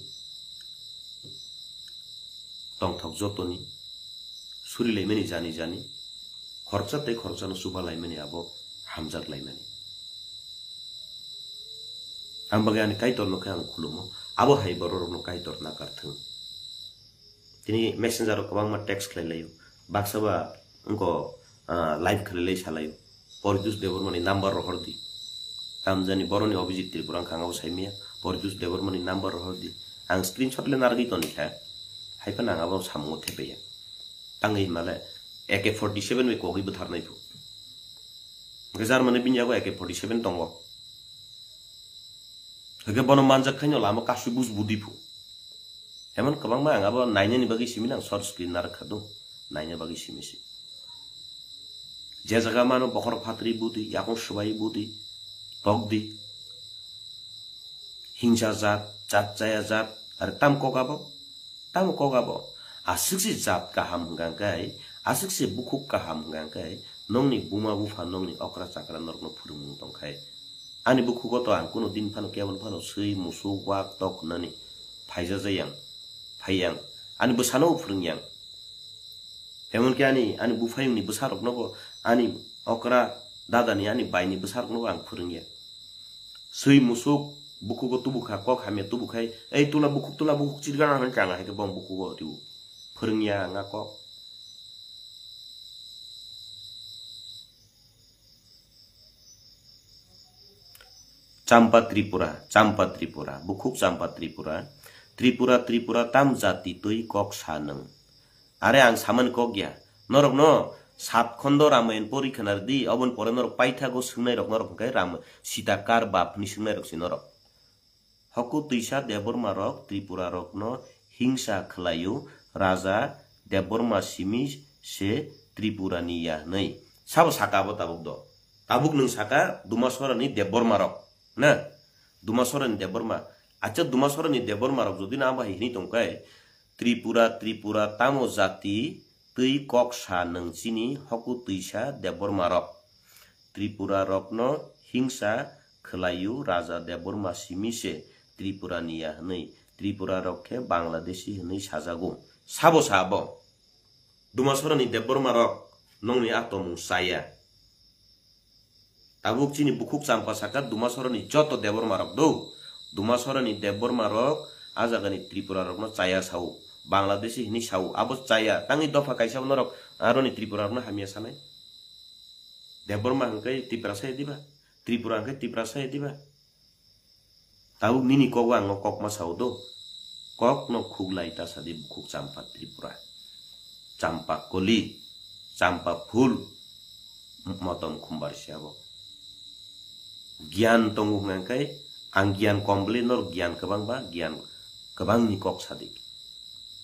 tongthok jotoni, surilaimani jani jani, khoroksa tei khoroksano chubalaimani abo hamjak laimani. Ang bagwi ani Kaitorno khe ang khulumo, abo hai bororokno Kaitor nakar thung. Tini messenger o kwbangma text khlai laio. Baksa ba wngkho, ah, live khlai lai salaio. Poritus Debbarmani number rohor di. Tamjani boroni Abhijit Tripura wngkha ang abo saimaya. Poritus Debbarmani number rohor di. Ang screenshot le narwgwi toni kha. Hai phano ang abo samungo thepaiya. Tangwi himale A K forty seven bai kogwi bwtharnai phu. Hwnkhe Germany bini yago A K forty seven tongo. Hwnkhe bono manjak khaino lama kasu bus budi phu. Emon kwbangma ang abo nainani bagwi simi nang short screen narwk kha do. Naina bagwi simi si. Je jaga mano bokhorok phatri budi, yakung swbai budi, tokdi. Hingsa jat, jat chaya jat, are tam kok abo? Tamo kok abo? Aswk se jat kaham hwnkha khe, aswk se bukhuk kaham hwnkha khe, nongni buma bupha, nongni okra chakra norokno phwrwngmung tongkha. Ani bukhugo to ang kuno din phano kebon phano swi, musuk, wak, tok hwnani phaijajayang, phaiyang. Ani bwsano phwrwngyang. Emonki ani, ani buphayungni bwsaroknobo ani okra dadani, ani baini bwsaroknobo ang phwrwngya. Swi musuk bukhugo tubukha, kok hamya tubukhai, "Ei tula bukhuk, tula bukhuk chirgana," hwnwi changa hai khe bong bukhugo riu. Phwrwngya ang a kok. Champa Tripura, Champa Tripura, bukhuk Champa Tripura, Tripura, Tripura tam jati twi kok sa nwng. Are ang samani kok ya. Norokno sat khondo Ramayan pori khwna rwdi, oboni pore norok paithago swngnairok norok hwnkhe Ram Sita kar bap hwnwi swngnairok se norok. Hoku twisa Debbarma rok Tripura rokno hingsa khwlaio, Raja Debbarma simi se Tripura ni ya hwnwi. Sabo saka abo tabuk do? Tabuk nwng saka Dumasora ni Debbarma rok, na? Dumasora ni Debbarma. Acha Dumasora ni Debbarma rok jodi na abo hai hwnwi tongkhe, Tripura, Tripura tamo jati twi kok sa nwng chini hoku twisa Debbarma rok. Tripura rokno hingsa khwlaio Raja Debbarma simi se Tripura ni ya hwnwi, Tripura rok khe Bangladeshi hwnwi sajago. Sabo sa abo? Dumasora ni Debbarma rok nongni a tomung chaya. Tabuk chini bukhuk Champa saka Dumasora ni joto Debbarma rok do. Dumasora ni Debbarma rok a jaga ni Tripura rokno chaya sao. Bangladeshi hwnwi sao. Abo chaya. Tangwi dopha kaisa bo norok aroni Tripura rokno hamya sanai. Debbarma hwnkhe Tiprasa ya diba? Tripura hwnkhe Tiprasa ya diba? Tabuk nini kogo ang o kok ma sao do. Kok no khuklai ta sadi bukhuk Champa Tripura. Champa koli, Champa phul, motom khumbar se abo. Gyan tongo hwnkha khe Ang giyan kom bwle, norok giyan kwbang ba, giyan kwbang ni kok sadi.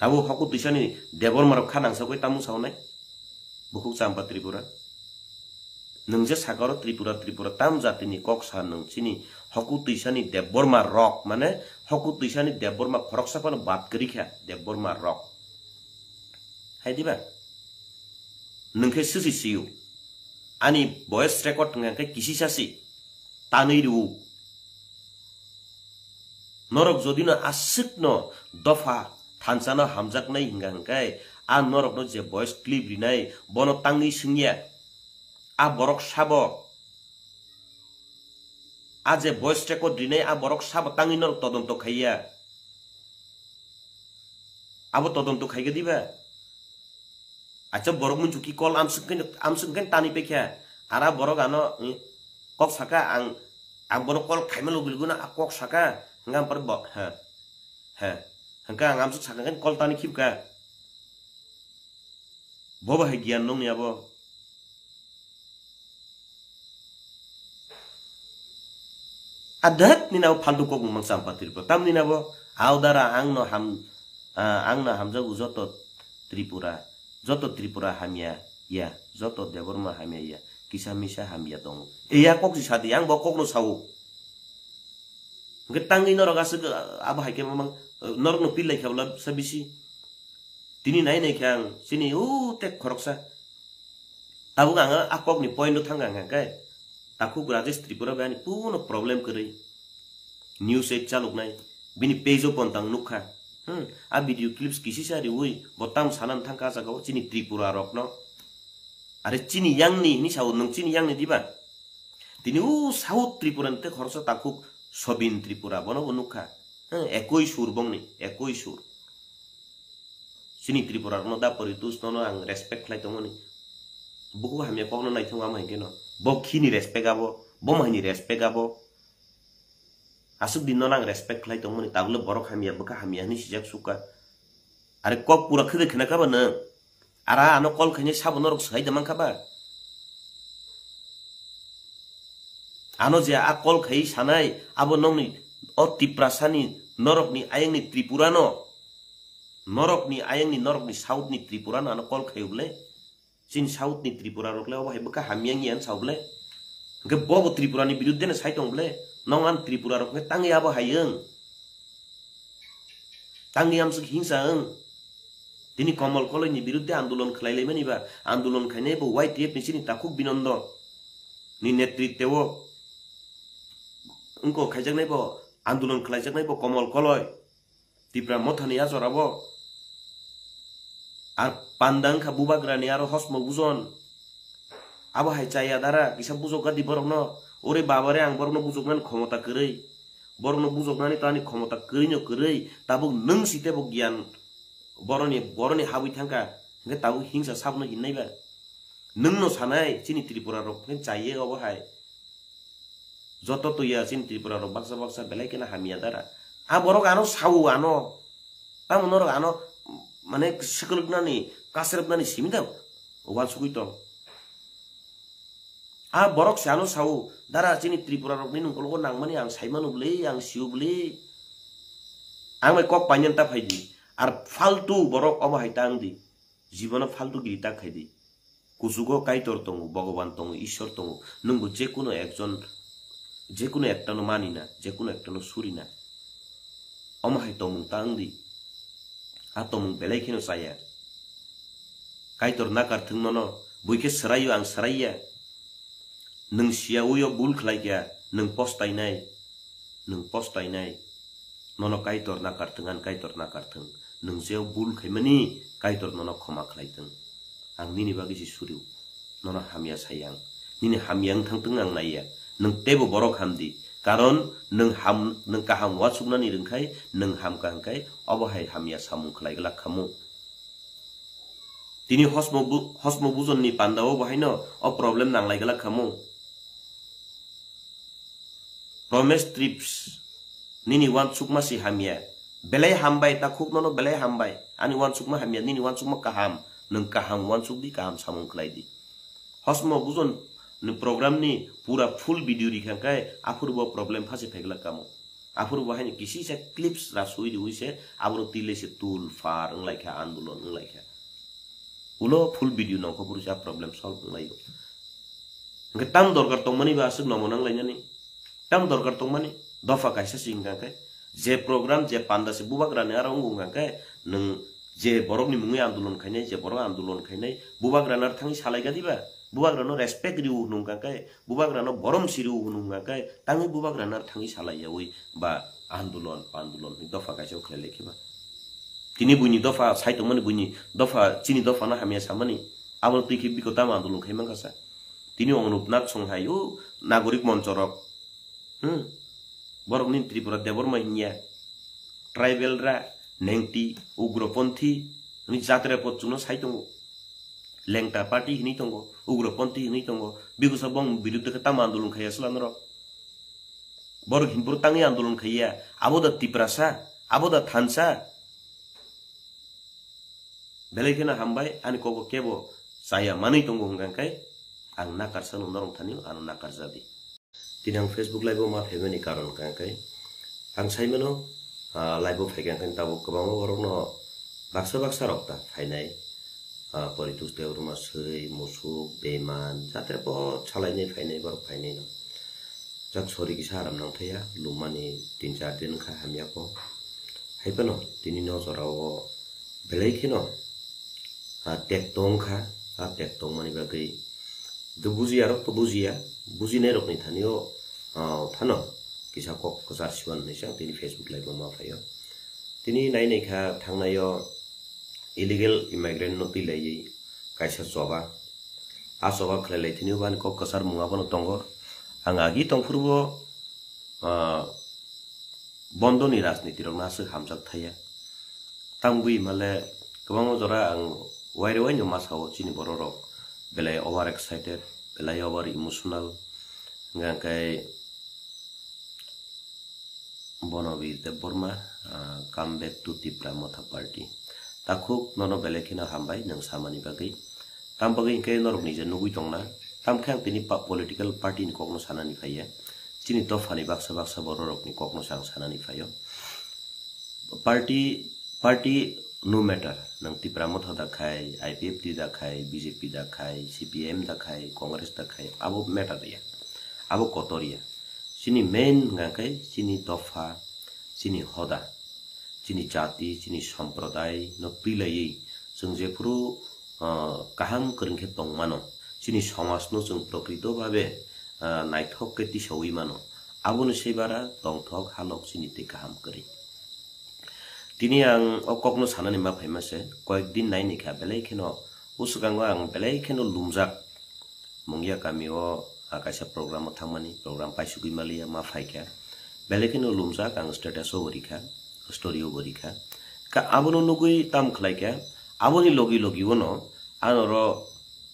Tabuk hoku twisani Debbarma rok kha nangsa koi tamung saunai. Bukhuk champa Tripura. Nwng je sakaro Tripura, Tripura tam jatini kok sa nwng chini hoku twisani Debbarma rok, mane hoku twisani Debbarma khoroksa phano bad kwrwi kha Debbarma rok. Hai diba? Nwng khe sisi siyo. Ani voice record wngkha khe kisisa si. Tanwi rw. Norok jodi no aswk no dopha thansa no hamjaknai hingka hingkai, a norok no je voice clip rinai, bono tangwi swngya. A borok sabo, a je voice record rinai, a borok sabo tangwi norok todonto khaiya. Abo todonto khaika diba? Acha borok muitu ki call amswk khe, amswk khe tani pekha. Ara borok ano, eh, kok saka ang, ang bono call khaima logi logi no a kok saka. Hingka ampar bo, ha. Ha. Hingka ang amswk saka khe call tani khibka. Bo bahai giyan nongni abo. Adat ni nabo faltu kok mangsa ampa Tripura. Tam ni nabo audara ang no ham, ah, ang no hamjago joto Tripura. Joto Tripura hamya ya, joto Debbarma hamya ya, kisa misa hamya tongo. Eya kok si sadi, ang bo kok no sao. Hingke tangwi norok aswk, ah, abo hai khe mamang, ah, norok no pil lai kha bwla sa bisi. Tini nai nai khe ang chini o tek khoroksa. Tabuk ang a kok ni point o thang ang khe. Takhuk Rajesh Tripura bai ani kuno problem kwrwi. News eight chaluknai. Bini page o pontang nukha. Hmm, a video clips kisisa riwi bo tam sanan thangkha a jaga o chini Tripura rokno. Are chini yangni hini sao nwng chini yangni diba? Tini o South Tripura ni tei khoroksa takhuk Sobin Tripura, bono bo nukha. Heh, ekoi sur bongni, ekoi sur. Chini Tripura rokno da poritus nono ang respect khlai tongmani. Buku hamya kokno naithok ama hinkhe no. Bo khini respect abo, bo mahini respect abo. Aswk din nono ang respect khlai tongmani, tabukle borok hamya, bwkha hamya hwnwi sijak sukha. Are kok pura khede khna kha ba nwng? Ara ano call khainai sabo norok swhai da mankha ba? Ano je a call khai sanai, abo nokni o Tiprasani norokni ayangni Tripurano, norokni ayangni norokni Southni Tripurano ano call khaio bwle? Chini Southni Tripura rok le obo hai bwkha hamya wngya sao bwle? Hwnkhe bo bo Tripurani biruddhe no sai tong bwle? Nong ang Tripura rok hwnkhe tangwi abo hai wng? Tangwi amswk hingsa wng? Tini Komol Koloini biruddhe andolon khlai laimani ba, andolon khainai bo Y T F ni chini takhuk Binondo ni netrittewo wngko khaijaknai bo, andolon khlaijaknai bo Komol Koloi. Tipra Mothani a jorabo. Ar panda wngkha bubagrani aro hosmo bujon. Abo hai chaya dara kisa bujok gadi borokno. Ore babare ang borokno bujoknani khomota kwrwi. Borokno bujoknani to ani khomota kwrwino kwrwi. Tabuk nwng si tebo giyan boroni, boroni habwi thangkha. Hwnkhe tabuk hingsa sabno hinnai ba. Nwngno sanai chini Tripura rok hwnkhe chaiye obo hai. Joto tuya chini Tripura rok baksa baksa belai kheno hamya dara. A borok ano sao ano. Tamo norok ano mane swkwlwknani, kasrwpnani simi da uansugwi tong. A borok se ano sao, dara chini Tripura rokni nungkologo nangmani ang saimano bwle, ang sio bwle. Ang bai kok painani ta phaidi. Ar faltu borok obo hai ta wngdi. Jibono faltu giri ta khaidi. Kuchugo Kaitor tongo, Bhogoban tongo, Ishwar tongo. Nwngbo jekuno ekjon, jekuno ektano mani na, jekuno ektano suri na. Omo hai tongmung ta wngdi. A tongmung belai kheno chaya. Kaitor nakar thwng nono, buikhe swraio ang swraiya. Nwng siya uyo bul khlaikha, nwng postainai, nwng postainai. Nono Kaitor nakar thwng, ang Kaitor nakar thwng. Nwng jeo bul khaimani, Kaitor nono khoma khlai thwng. Ang nini bagwi se suriu. Nono hamya sai ang. Nini hamya wng thang thwng ang naiya. Nwng teibo borok hamdi. Karon nwng ham, nwng kaham uansuknani rwngkhai, nwng hamkha hwnkhe obo hai hamya samung khlai glak khamu. Tini hosmo bu-, hosmo bujonni pandao bo haino o problem nanglai glak khamu. Promes Trips, nini uansukma si hamya. Belai hambai, takhuk nono belai hambai. Ani uansukma hamya, nini uansukma kaham. Nwng kaham uansuk di, kaham samung khlai di. Hosmo bujon ni program ni pura full video rikha khe aphuru bo problem phasi phaiglak kamo. Aphuru bo haino kisisa clips ra sui riui se abono twi lai se tul far wng lai kha, andolon wng lai kha. Ulo full video nongkho phuru se a problem solve wng lai o. Hwnkhe tam dorkar tongmani ba aswk nomo nang lainani? Tam dorkar tongmani? Dopha kaisa se hwnkha khe, je program, je panda se bubagrani aro wng wngkha khe, nwng je borokni mungwi andolon khainai, je borok andolon khainai, bubagrano ar thangwi salai gadi ba? Bubagrano respect riu hwnung kha khe, bubagrano borom si riu hwnung kha khe, tangwi bubagrano ar thangwi salai yaui ba andolon, andolon hwnwi dopha kaisa khlai lai khe ba? Tini buini dopha sai tongmani, buini dopha, chini dophano hamya samani, abono twi khe biko tamo andolon khai mankha sa? Tini Ongnupnath Songhai o nagorik monchorok, hmm, borokni Tripura Debbarma hinya, tribal ra, nengti, ugroponthi, hwnwi jatre pot chwngno sai tongo. Lengta party hwnwi tongo, ugroponthi hwnwi tongo, bikosa bong biruddhe khe tamo andolon khaiya swla norok? Borok hinphuru tangwi andolon khaiya, abo da Tiprasa, abo da thansa? Belai kheno hambai, ani kogo kebo chaya manwi tongo hwnkha khe ang nakarsano norok thani ano nakarjadi. Tini ang Facebook live o ma phaimani karon hwnkha khe ang saimano, ah, live o phaikha khe tabuk kwbangma borokno baksa baksa rok ta phainai, ah, Poritus Debbarma swi, musuk, beman, jatre bo salainai phainai, borok phainai no. Jak sori kisa aram nang thaya, lumani tin char din wngkha hamya kho. Hai phano tini no jora o belai kheno, ah, tek tong kha, ah, tek tongmani bagwi do bujiya rok to bujiya, bujinai rokni thani o, ah, phano kisa kok kwchar siban hinwi se ang tini Facebook live o ma phaio. Tini nai nai kha thangnai o illegal immigrant no twi laiwi kaisa choba. A choba khlai lai thini o bani kok kwchar mung abono tongo. Ang agi tong phuru bo, ah, bondoni rajniti rokno aswk hamjak thaya. Tamo bui male kwbangma jora ang waire waino ma sao chini borok rok belai over excited, belai over emotional. Hwnkha khe Bonobir Debbarma, ah, come back to Tipra Motha Party. Takhuk nono belai kheno hambai nwng samani bagwi. Tam bagwi hinkhe norok nije nugwi tongna. Tam khe ang tini pa-, political party ni kokno sanani phaiya. Chini dophani baksa baksa bororokni kokno se ang sanani phaio. Party, party no matter. Nwng Tipra Motha da khai, I P F T da khai, B J P da khai, C P I M da khai, Congress da khai, abo matter ya. Abo kotor ya. Chini main hwnkha khe chini dopha, chini hoda, chini jati, chini somprodai no twi laiwi chwng jephuru, ah, kaham kwrwng khe tong mano, chini somaj no chwng prokrito bhabe, ah, naithok khe tisaui mano, aboni se bara tongthok halok chini tei kaham kwrwi. Tini ang o kokno sanani ma phaima se, koyek din naini kha belai kheno, o swkango ang belai kheno lumjak. Mungya kami o, ah, kaisa program o thangmani, program paisugwi maliya ma phaikha. Belai kheno lumjak ang status o bo rikha, story o bo rikha. Ka abono nugwi tam khlaikha, aboni logi logi ono ano ro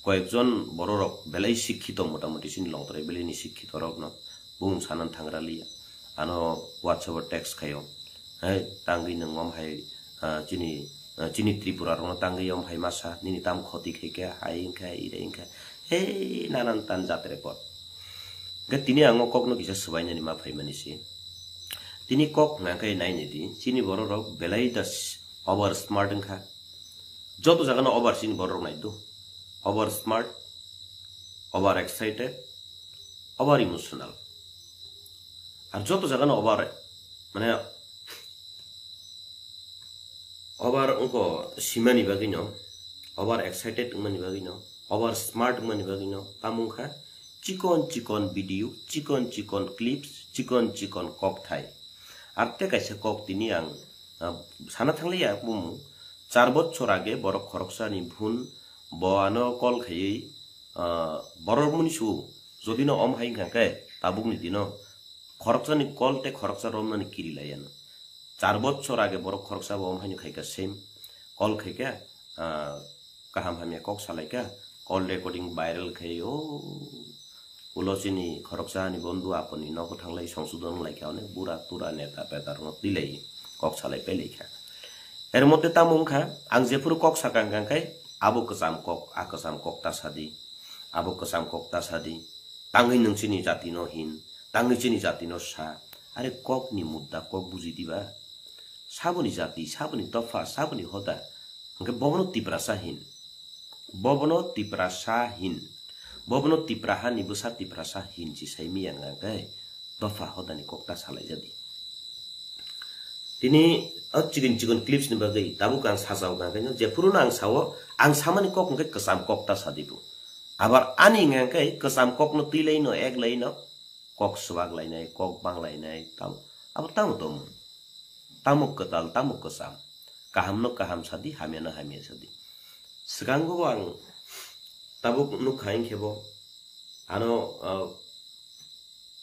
koyekjon bororok belai sikhito, motamuti chini longtrai belai ni sikhito rokno bung sanan thangra liya. Ano WhatsApp o text khaio. Hai, tangwi nwng om hai, ah, chini, ah, chini Tripura rokno tangwi om hai masa, nini tam khoti khaikha, hai wngkha, ire wngkha. Hei, nanan tan jatre pot. Hwnkhe tini ang o kokno kisa swbainani ma phaimani se. Tini kok hwnkha khe nainidi, chini bororok belai da s-, over smart wngkha. Joto jagano over chini bororok naidu. Over smart, over excited, over emotional. Ar joto jagano over, mane, over wngkho simani bagwino, over excited wngmani bagwino, over smart wngmani bagwino, tamo wngkha chikon chikon video, chikon chikon clips, chikon chikon kokthai. Ar tei kaisa kok tini ang, ah, sana thangliya bumung, char bochor age borok khoroksani phun bo ano call khaiwi, ah, borok muni su jodi no om hai wngkha khe tabukni dino khoroksani call tei khoroksa romnani kiri lai ano. Char bochor age borok khoroksa bo om haino khaikha same call khaikha, ah, kaham hamya kok salaikha, call recording viral khai o ulo chini khoroksa ni bondhu aponi nogo thanglai songsodon wnglaikha, onek bura tura neta peta rokno twilai kok salai pailaikha. Er mote tamo wngkha, ang jephuru kok sakha hwnkha khe abo kwcham kok, a kwcham kok ta sadi, abo kwcham kok ta sadi, tangwi nwng chini jati no hin, tangwi chini jati no sa, Are kokni mudda kok buji diba? Saboni jati, saboni dopha, saboni hoda. Hwnkhe bobono Tiprasa hin. Bobono Tiprasa hin. Bobono Tipra hani bwsa Tiprasa hin si sai miya hwnkhe dopha hodani kok ta salai jadi. Tini o chikon chikon clips ni bagwi tabuk ang sajao hwnkhe no, jephuru no ang sao, ang samani kok hwnkhe kwcham kok ta sadi bo. Abar ani hwnkhe kwcham kok no twi lai no, ek lai no, kok swbak lainai, kok bang lainai, tamo, abo tamo tongmung? Tamo kwtal, tamo kwcham? Kaham no kaham sadi, hamya no hamya sadi. Swkango bo ang tabuk nukha hinkhe bo, ano, ah,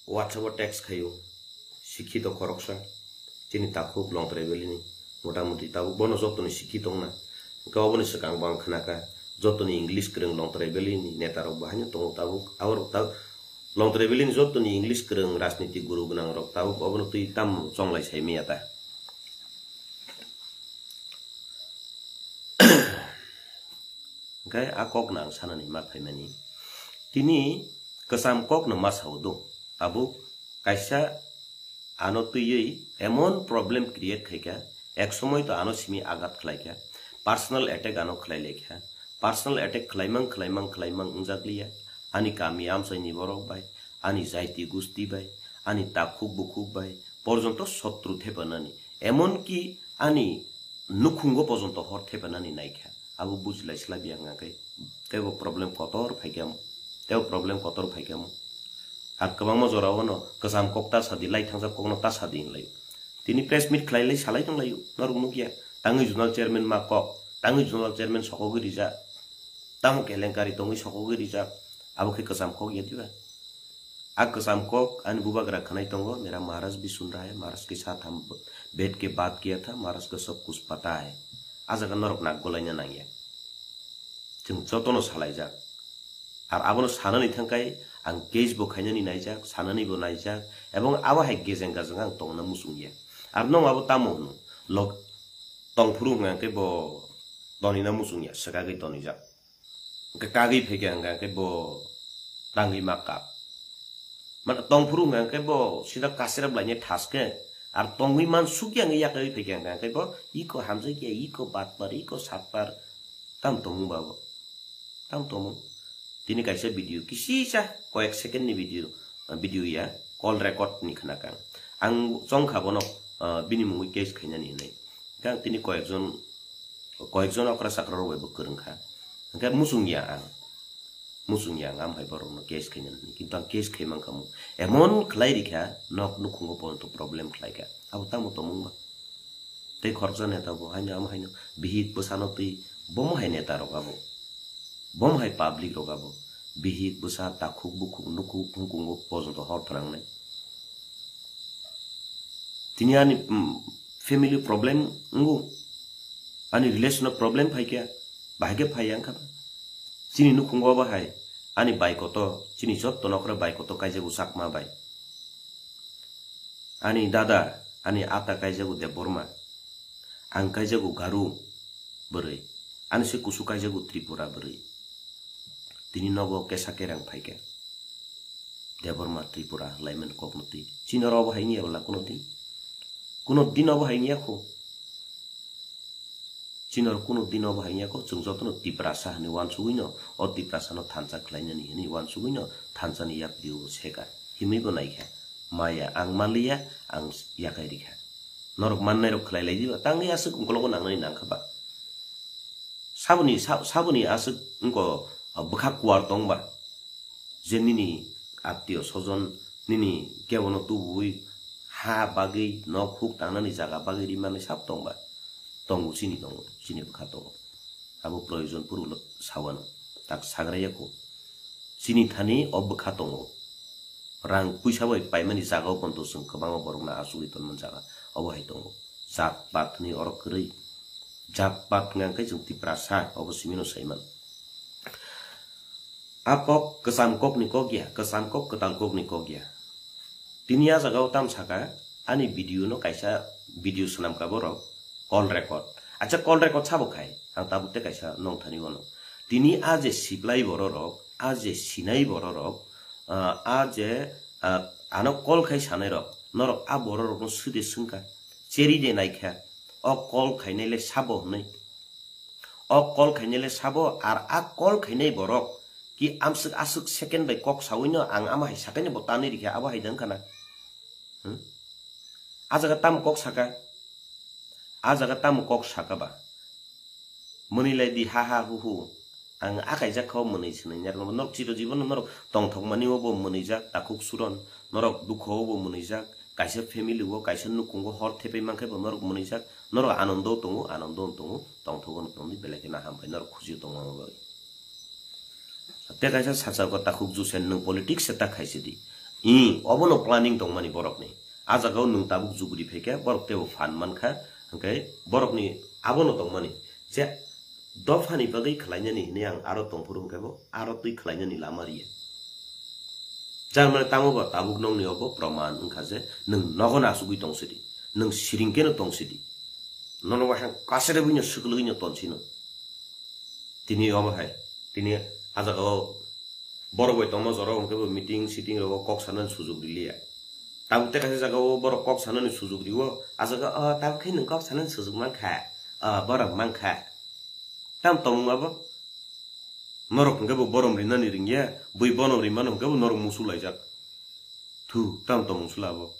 WhatsApp o text khaio, sikhito khoroksa, chini takhuk Longtrai Valley ni, motamuti tabuk bono jotoni sikhi tongna. Hwnkhe oboni swkang bo ang khnakha, jotoni English kwrwng Longtrai Valley ni neta rok bo haino tongo tabuk, aborok tabuk Longtrai Valley ni jotoni English kwrwng rajniti guru gwnang rok tabuk obono twi tamo chonglai sai maya ta. Hwnkhe a kok no ang sanani ma phaimani. Tini kwcham kok no ma sao do. Tabuk kaisa ano twiwi emon problem create khaikha, ek somoi to ano simi agat khlaikha, personal attack ano khlai laikha, personal attack khlaimang, khlaimang, khlaimang wngjakliya, ani kami amchaini borok bai, ani jaiti gusti bai, ani takhuk bukhuk bai, porjonto sotru thepanani, emon ki ani nukhungo porjonto hor thepanani naikha. Abo bujilai sla biyang hwnkhe teibo problem kotor phaikha mo, teibo problem kotor phaikha mo. Ar kwbangma jorao no kwcham kok ta sadi, lai thangjak kokno ta sadi hinlai. Tini press meet khlai lai salai tonglaio, norok nukya. Tangwi zonal chairman ma kok, tangwi zonal chairman sokogwi rijak. Tamo kelenkari tongwi sokogwi rijak. Abo khe kwcham kok ya diba? A kwcham kok ani bubagra khwnai tongo, "Mera Maharaj bhi sun raha hai, Maharaj ke saath hum bed ke baat kiya tha, Maharaj ka sab kuch pata hai." A jaga norok nak golaina nangya. Chwng jotono salaijak. Ar abono sanani thangkai ang case bo khainani naijak, sanani bo naijak, ebong abo hai gejeng gajeng ang tongna muchungya. Ar nong abo tamo hwno? Lok tongphuru hwnkha khe bo tonina muchungya, swkagwi tonijak. Hwnkhe kagwi phaikha hwnkha khe bo tangwi ma kap. Mane tongphuru hwnkha khe bo sida kasirap laini thaske, ar tongwi man sukya hwnkhe yakarwi phaikha hwnkha khe bo iko hamjakya, iko batpar, iko satpar, tam tongmung ba bo. Tam tongmung. Tini kaisa video, kisisa koyek second ni video, video ya, call record ni khna kang. Ang chongkha bono, ah, bini mungwi case khainani hinwi. Khe ang tini koyekjon, koyekjon okra chakra rok bai bo kwrwng kha. Hwnkhe muchung ya ang. Muchung ya ang, am hai borok no case khainani hinwi. Kintu ang case khai mankha mo. Emon khlai rikha, nok nukhungo porjonto problem khlaikha. Abo tamo tongmung ba? Tei khoroksa neta bo haino amo haino bihik bwsano twi bomo hai neta rok abo, bomo hai public rok abo, bihik bwsa takhuk bukhuk nukhuk hungkungo porjonto hor phwnangnai. Tini ani, mm, family problem wngo, ani relation o problem phaikha, bahai khe phaiya wngkha ba? Chini nukhungo abo hai ani bai kotor, chini jotto nokra bai kotor kaijago Chakma bai. Ani dada, ani ata kaijago Debbarma, ang kaijago Garu bwrwi, ani se kusu kaijago Tripura bwrwi. Tini nogo kesa kerang phaikha. Debbarma Tripura laimani kokno twi. Chini oro obo hai wngya bwla kuno din? Kuno din obo hai wngya kho. Chini oro kuno din obo hai wngya kho, chwng jotono Tiprasa hinwi uansugwino, o Tiprasano thansa khlainani hinwi uansugwino thansani yapri o seka. Himwi bo naikha, maya ang manliya, ang yakai rikha. Norok mannairok khlai lai diba, tangwi aswk ungkologo nangnani nangkha ba? Saboni, sa-, saboni aswk wngkha, bwkha kuar tong ba? Je nini attiyo sojon, nini kebono tubui ha bagwi, nok huk tangnani jaga bagwi rimani sab tong ba? Tongo, chini tongo, chini bwkha tongo. Abo proyojon phurulo sawano, tak sagraya kho. Chini thani o bwkha tongo. Rang puisa bai paimani jaga o ponto chwng kwbangma borokno achugwi tonmani jaga obo hai tongo. Jat pat hwnwi oro kwrwi. Jat pat hwnka hwnkhe chwng Tiprasa, obo simino saiman. A kok kwcham kokni kok ya, kwcham kok kwtal kokni kok ya. Tini a jagao tam saka, ani video no kaisa video swnamkha borok, call record. Acha, call record sabo khai, ang tabuk tei kaisa nongthani wano. Tini a je siplai bororok, a je sinai bororok, ah, a je, ah, ano call khai sanai rok, Norok a bororokno swide swngkha, cheri de naikha, o call khainai le sabo hwnwi. O call khainai le sabo, ar a call khainai borok ki amswk aswk second bai kok sawino ang ama hai sakaino bo tanwi rikha, abo hai da wngkha na? Hmm? A jaga tamo kok saka? A jaga tamo kok saka ba? Mwnwi lai di ha ha hu hu. Ang a kaijak kha o mwnwi swnwi nya rwno. Norok chiro jibono norok tongthokmani o bo mwnwijak, takhuk suron. Norok dukho o bo mwnwijak. Kaisa family o, kaisa nukhungo hor thepai mankhe bo norok mwnwijak. Norok anondo tongo, anondo tongo. Tongthogo no tongdi belai kheno hambai norok khujio tongma bagwi. Tei kaisa sachao takhuk jusen nwng politics se ta khaisidi. I, obono planning tongmani borokni. A jagao nwng tabuk jugri phaikha, borok teibo phan mankha, hwnkhe borokni abono tongmani. Je dophani bagwi khlainani hinwi ang aro tongphuru hwnkhe bo aro twi khlainani lama riya. Jar mane tamo ba tabuk nokni obo proman wngkha je nwng nogo no achugwi tongsidi, nwng siring kheno tongsidi. Nono bo hai kasere buino swklwino tonsino. Tini omo hai, tini a jagao borok bai tongma jora hwnkhe bo meeting sitting rogo kok sanani sujuk riliya. Tabuk tei kaisa jagao borok kok sanani sujuk riwo, a jaga, "O, tabuk khe nwng kok sanani sujuk mankha, o, borok mankha." Tam tongmung abo? Norok hwnkhe bo borom rinani ringya, bui bonom rimano hwnkhe bo norok musu laijak. Thu, tam tongmung sula abo?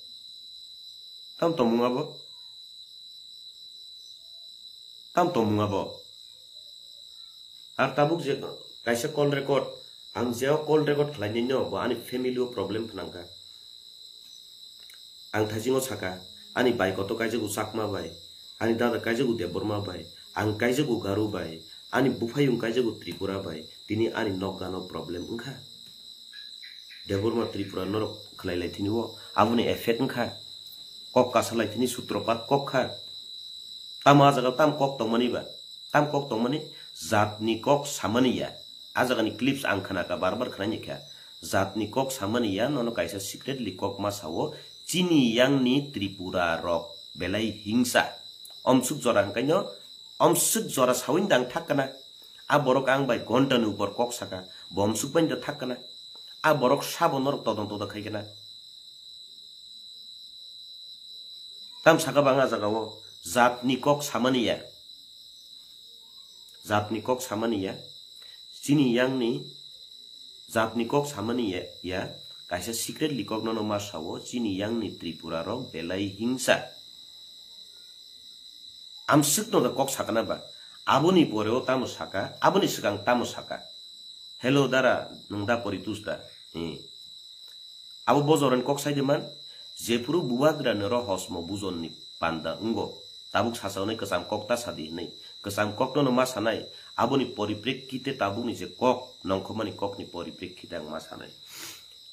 Tam tongmung abo? Tam tongmung abo? Ar tabuk je kaisa call record, ang je o call record khlainai no, bo ani family o problem phnangkha. Ang thaisingo saka, ani bai koto kaijago Chakma bai, ani dada kaijago Debbarma bai, ang kaijago Garo bai, ani buphayung kaijago Tripura bai, tini ani nokgano problem wngkha. Debbarma Tripura norok khlai lai thini o, aboni effect wngkha. Kok kasa lai thini sutropat kok kha. Tamo a jaga tam kok tongmani ba? Tam kok tongmani jatni kok samani ya. A jagani clips ang khnaka, bar bar khnani kha. Jatni kok samani ya, nono kaisa secretly kok ma sao, chini yangni Tripura rok belai hingsa. Omsuk jora hwnkhaino, omsuk jora sawin dang thak kana. A borok ang bai ghonta ni upor kok saka, bo omsuk bai da thak kana. A borok sabo norok todon todon khai kana. Tam saka bang a jaga o, jatni kok samani ya. Jatni kok samani ya. Chini yangni jatni kok samani ya, ya. Kaisa secretly kok nono ma sao, chini yangni Tripura rok belai hingsa. Amswk no da kok sakana ba? Aboni pore o tamo saka, aboni swkang tamo saka. Hello dara, nwng da Poritus da? Hi. Abo bojorani kok sai de man, jephuru bubagrani oro hosmo bujonni panda wngo, tabuk sachaunai kwcham kok ta sadi hinwi. Kwcham kokno no ma sanai, aboni poriprekkite tabukni je kok, nongkhormani kokni poriprekkite ang ma sanai.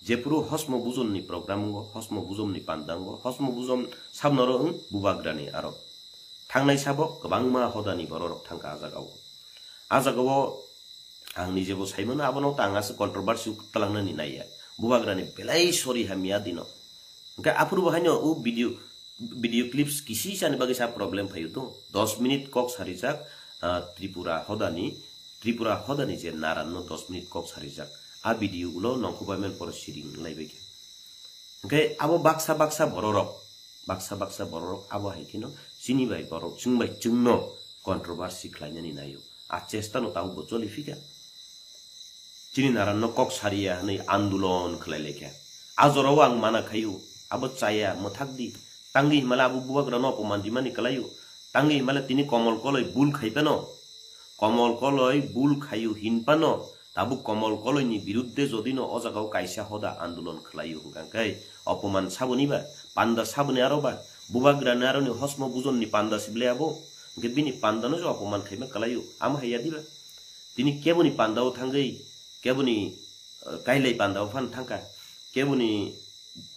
Jephuru hosmo bujonni program wngo, hosmo bujomni panda wngo, hosmo bujom sabnoro wng bubagrani aro. Thangnai sabo kwbangma hodani bororok thangkha a jagao. A jagao ang nijebo saimano, abono ta ang aswk controversy twlangnani naiya. Bubagrani belai sori hamya dino. Hwnkhe aphuru bo haino o video, video clips kisi sani bagwi sa problem phaio to. Dos minute kok sarijak, ah, Tripura hodani, Tripura hodani je naranno dos minute kok sarijak. A video ulo nongkhorbai man pore siring laibai khe. Hwnkhe abo baksa baksa bororok, baksa baksa bororok abo hai kheno chini bai borok, chwng bai chwngno controversy khlainani naio. A chesta no tabuk bo choli phikha. Chini naranno kok sariya hwnwi andolon khlai laikha. A jorao ang mana khaio, abo chaya, mwthak di. Tangwi himala abo bubagrano opoman rimani kwlaio. Tangwi himala tini Komol Koloi bul khai phano. Komol Koloi bul khaio hin phano. Tabuk Komol Koloini birudde jodi no o jagao kaisa hoda andolon khlaio hwnkha khe opoman saboni ba, panda saboni aro ba, bubagrani aroni hosmo bujonni panda sible abo, hwnkhe bini panda no je opoman khaima kwlaio, amo hai ya diba? Tini keboni panda o thangwi, keboni, eh, kailai panda o phano thangkha, keboni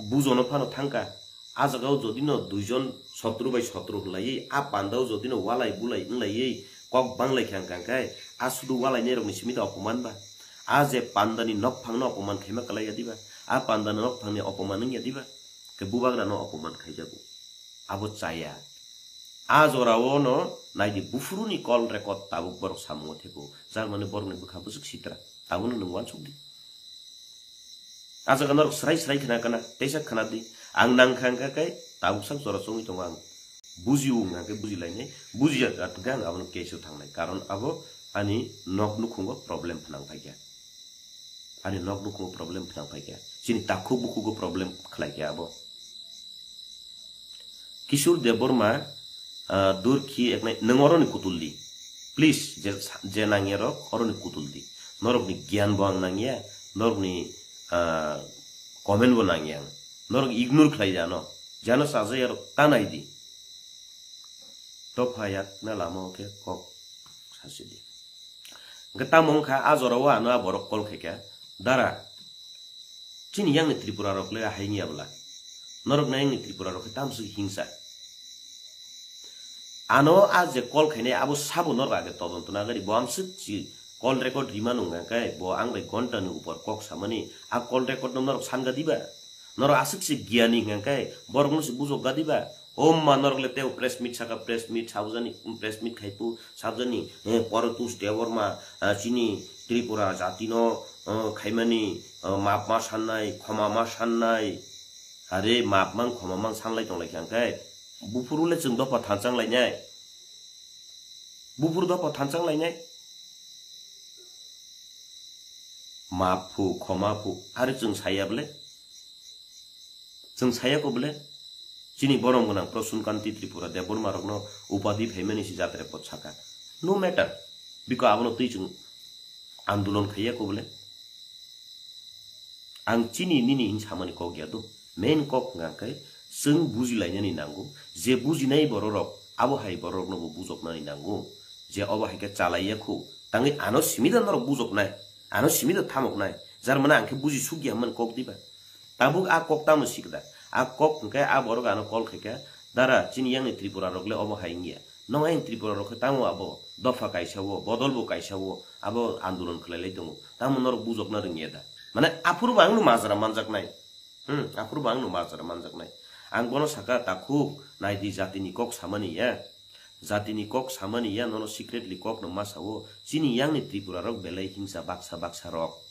bujono phano thangkha. A jagao jodi no duijon sotro bai sotro hwnlaiwi, a pandao jodi no walai bulai wnglaiwi kok banglai khe ang kang khe, a sudu walainairokni simi da opoman ba? A je pandani nokphangno opoman khaima kwlai ya diba? A pandani nokphangni opoman wng ya diba? Khe bubagrano opoman khaijago. Abo chaya. A jorao no naidi, buphuruni call record tabuk borok samungo thepo. Jar mane borokni bwkha bwswk sitra. Abono nwng uansuk di. A jaga norok srai srai khna kana, teisa khna di. Ang nangkha wngkha khe tabuk sak jora chongwi tongo ang. Buji wng kha khe buji lainai, buji ya kha ang abono case o thangnai. Karon abo ani nok nukhungo problem phnang phaikha. Ani nok nukhungo problem phnang phaikha. Chini takhuk bukhugo problem khlaikha abo. Kishore Debbarma, ah, Durkhi eknai, nwng oroni kutul di. Please, je, je nangya rok, oroni kutul di. Norokni giyan bo ang nangya, norokni, ah, comment bo nangya ang. Norok ignore khlai di ano. Jano sajaya rok ta nai di. Topha yakna lama o khe kok sasi di. Hwnkhe tamo wngkha, a jora o ano a borok call khaikha, "Dara, chini yang ni Tripura rok le ahai wngya bwla? Norok na yang ni Tripura rok khe tamo swk hingsa?" Ano a je call khainai abo sabo norok age todonto nagari, bo amswk si call record rima nung khe bo ang bai ghonta ni upor kok samani, a call record no norok sanga diba? Norok aswk se giyani hwnkha khe borok no se bujok ga diba? O ma norok le tei press meet saka, press meet sabjani, press meet khaipu sabjani, eh, Porotosh Debbarma, ah, chini Tripura jati no, oh, khaimani, oh, map ma sannai, khoma ma sannai. Are map mang khoma mang sanlai tonglai kha hwnkhe buphuru le chwng dopha thanchang lainai. Buphuru dopha thanchang lainai. Map phu, khoma phu, are chwng saya bole? Chwng saya ko bole? Chini borom gwnang Prasun Kanti Tripura Debbarma rokno upadi phaimani si jatre pot saka. No matter. Biko abono twi chwng andolon khaiya ko bole? Ang chini nini hin samani kok ya do. Main kok hwnkha khe chwng bujilainani nango. Je bujinai bororok, abo hai bororokno bo bujoknani nango. Je obo hai khe chalaiya khu. Tangwi ano simi da norok bujoknai. Ano simi da thamoknai. Jar mane ang khe buji suk ya hwnmani kok diba? Tabuk a kok tamo sikda? A kok hwnkhe a borok ano call khaikha, "Dara, chini yang ni Tripura rok le obo hai wngya. Nong ayang Tripura rok khe tamo abo dopha kaisa o, bodol bo kaisa o, abo andolon khlai lai tongo. Tamo norok bujokna rwngya da?" Mane aphuru bo ang no majra manjaknai. Hmm, aphuru bo ang no majra manjaknai. Ang bono saka, "Takhuk, nai di, jatini kok samani ya. Jatini kok samani ya, nono secretly kok no ma sao. Chini yang ni Tripura rok belai hingsa baksa baksa rok."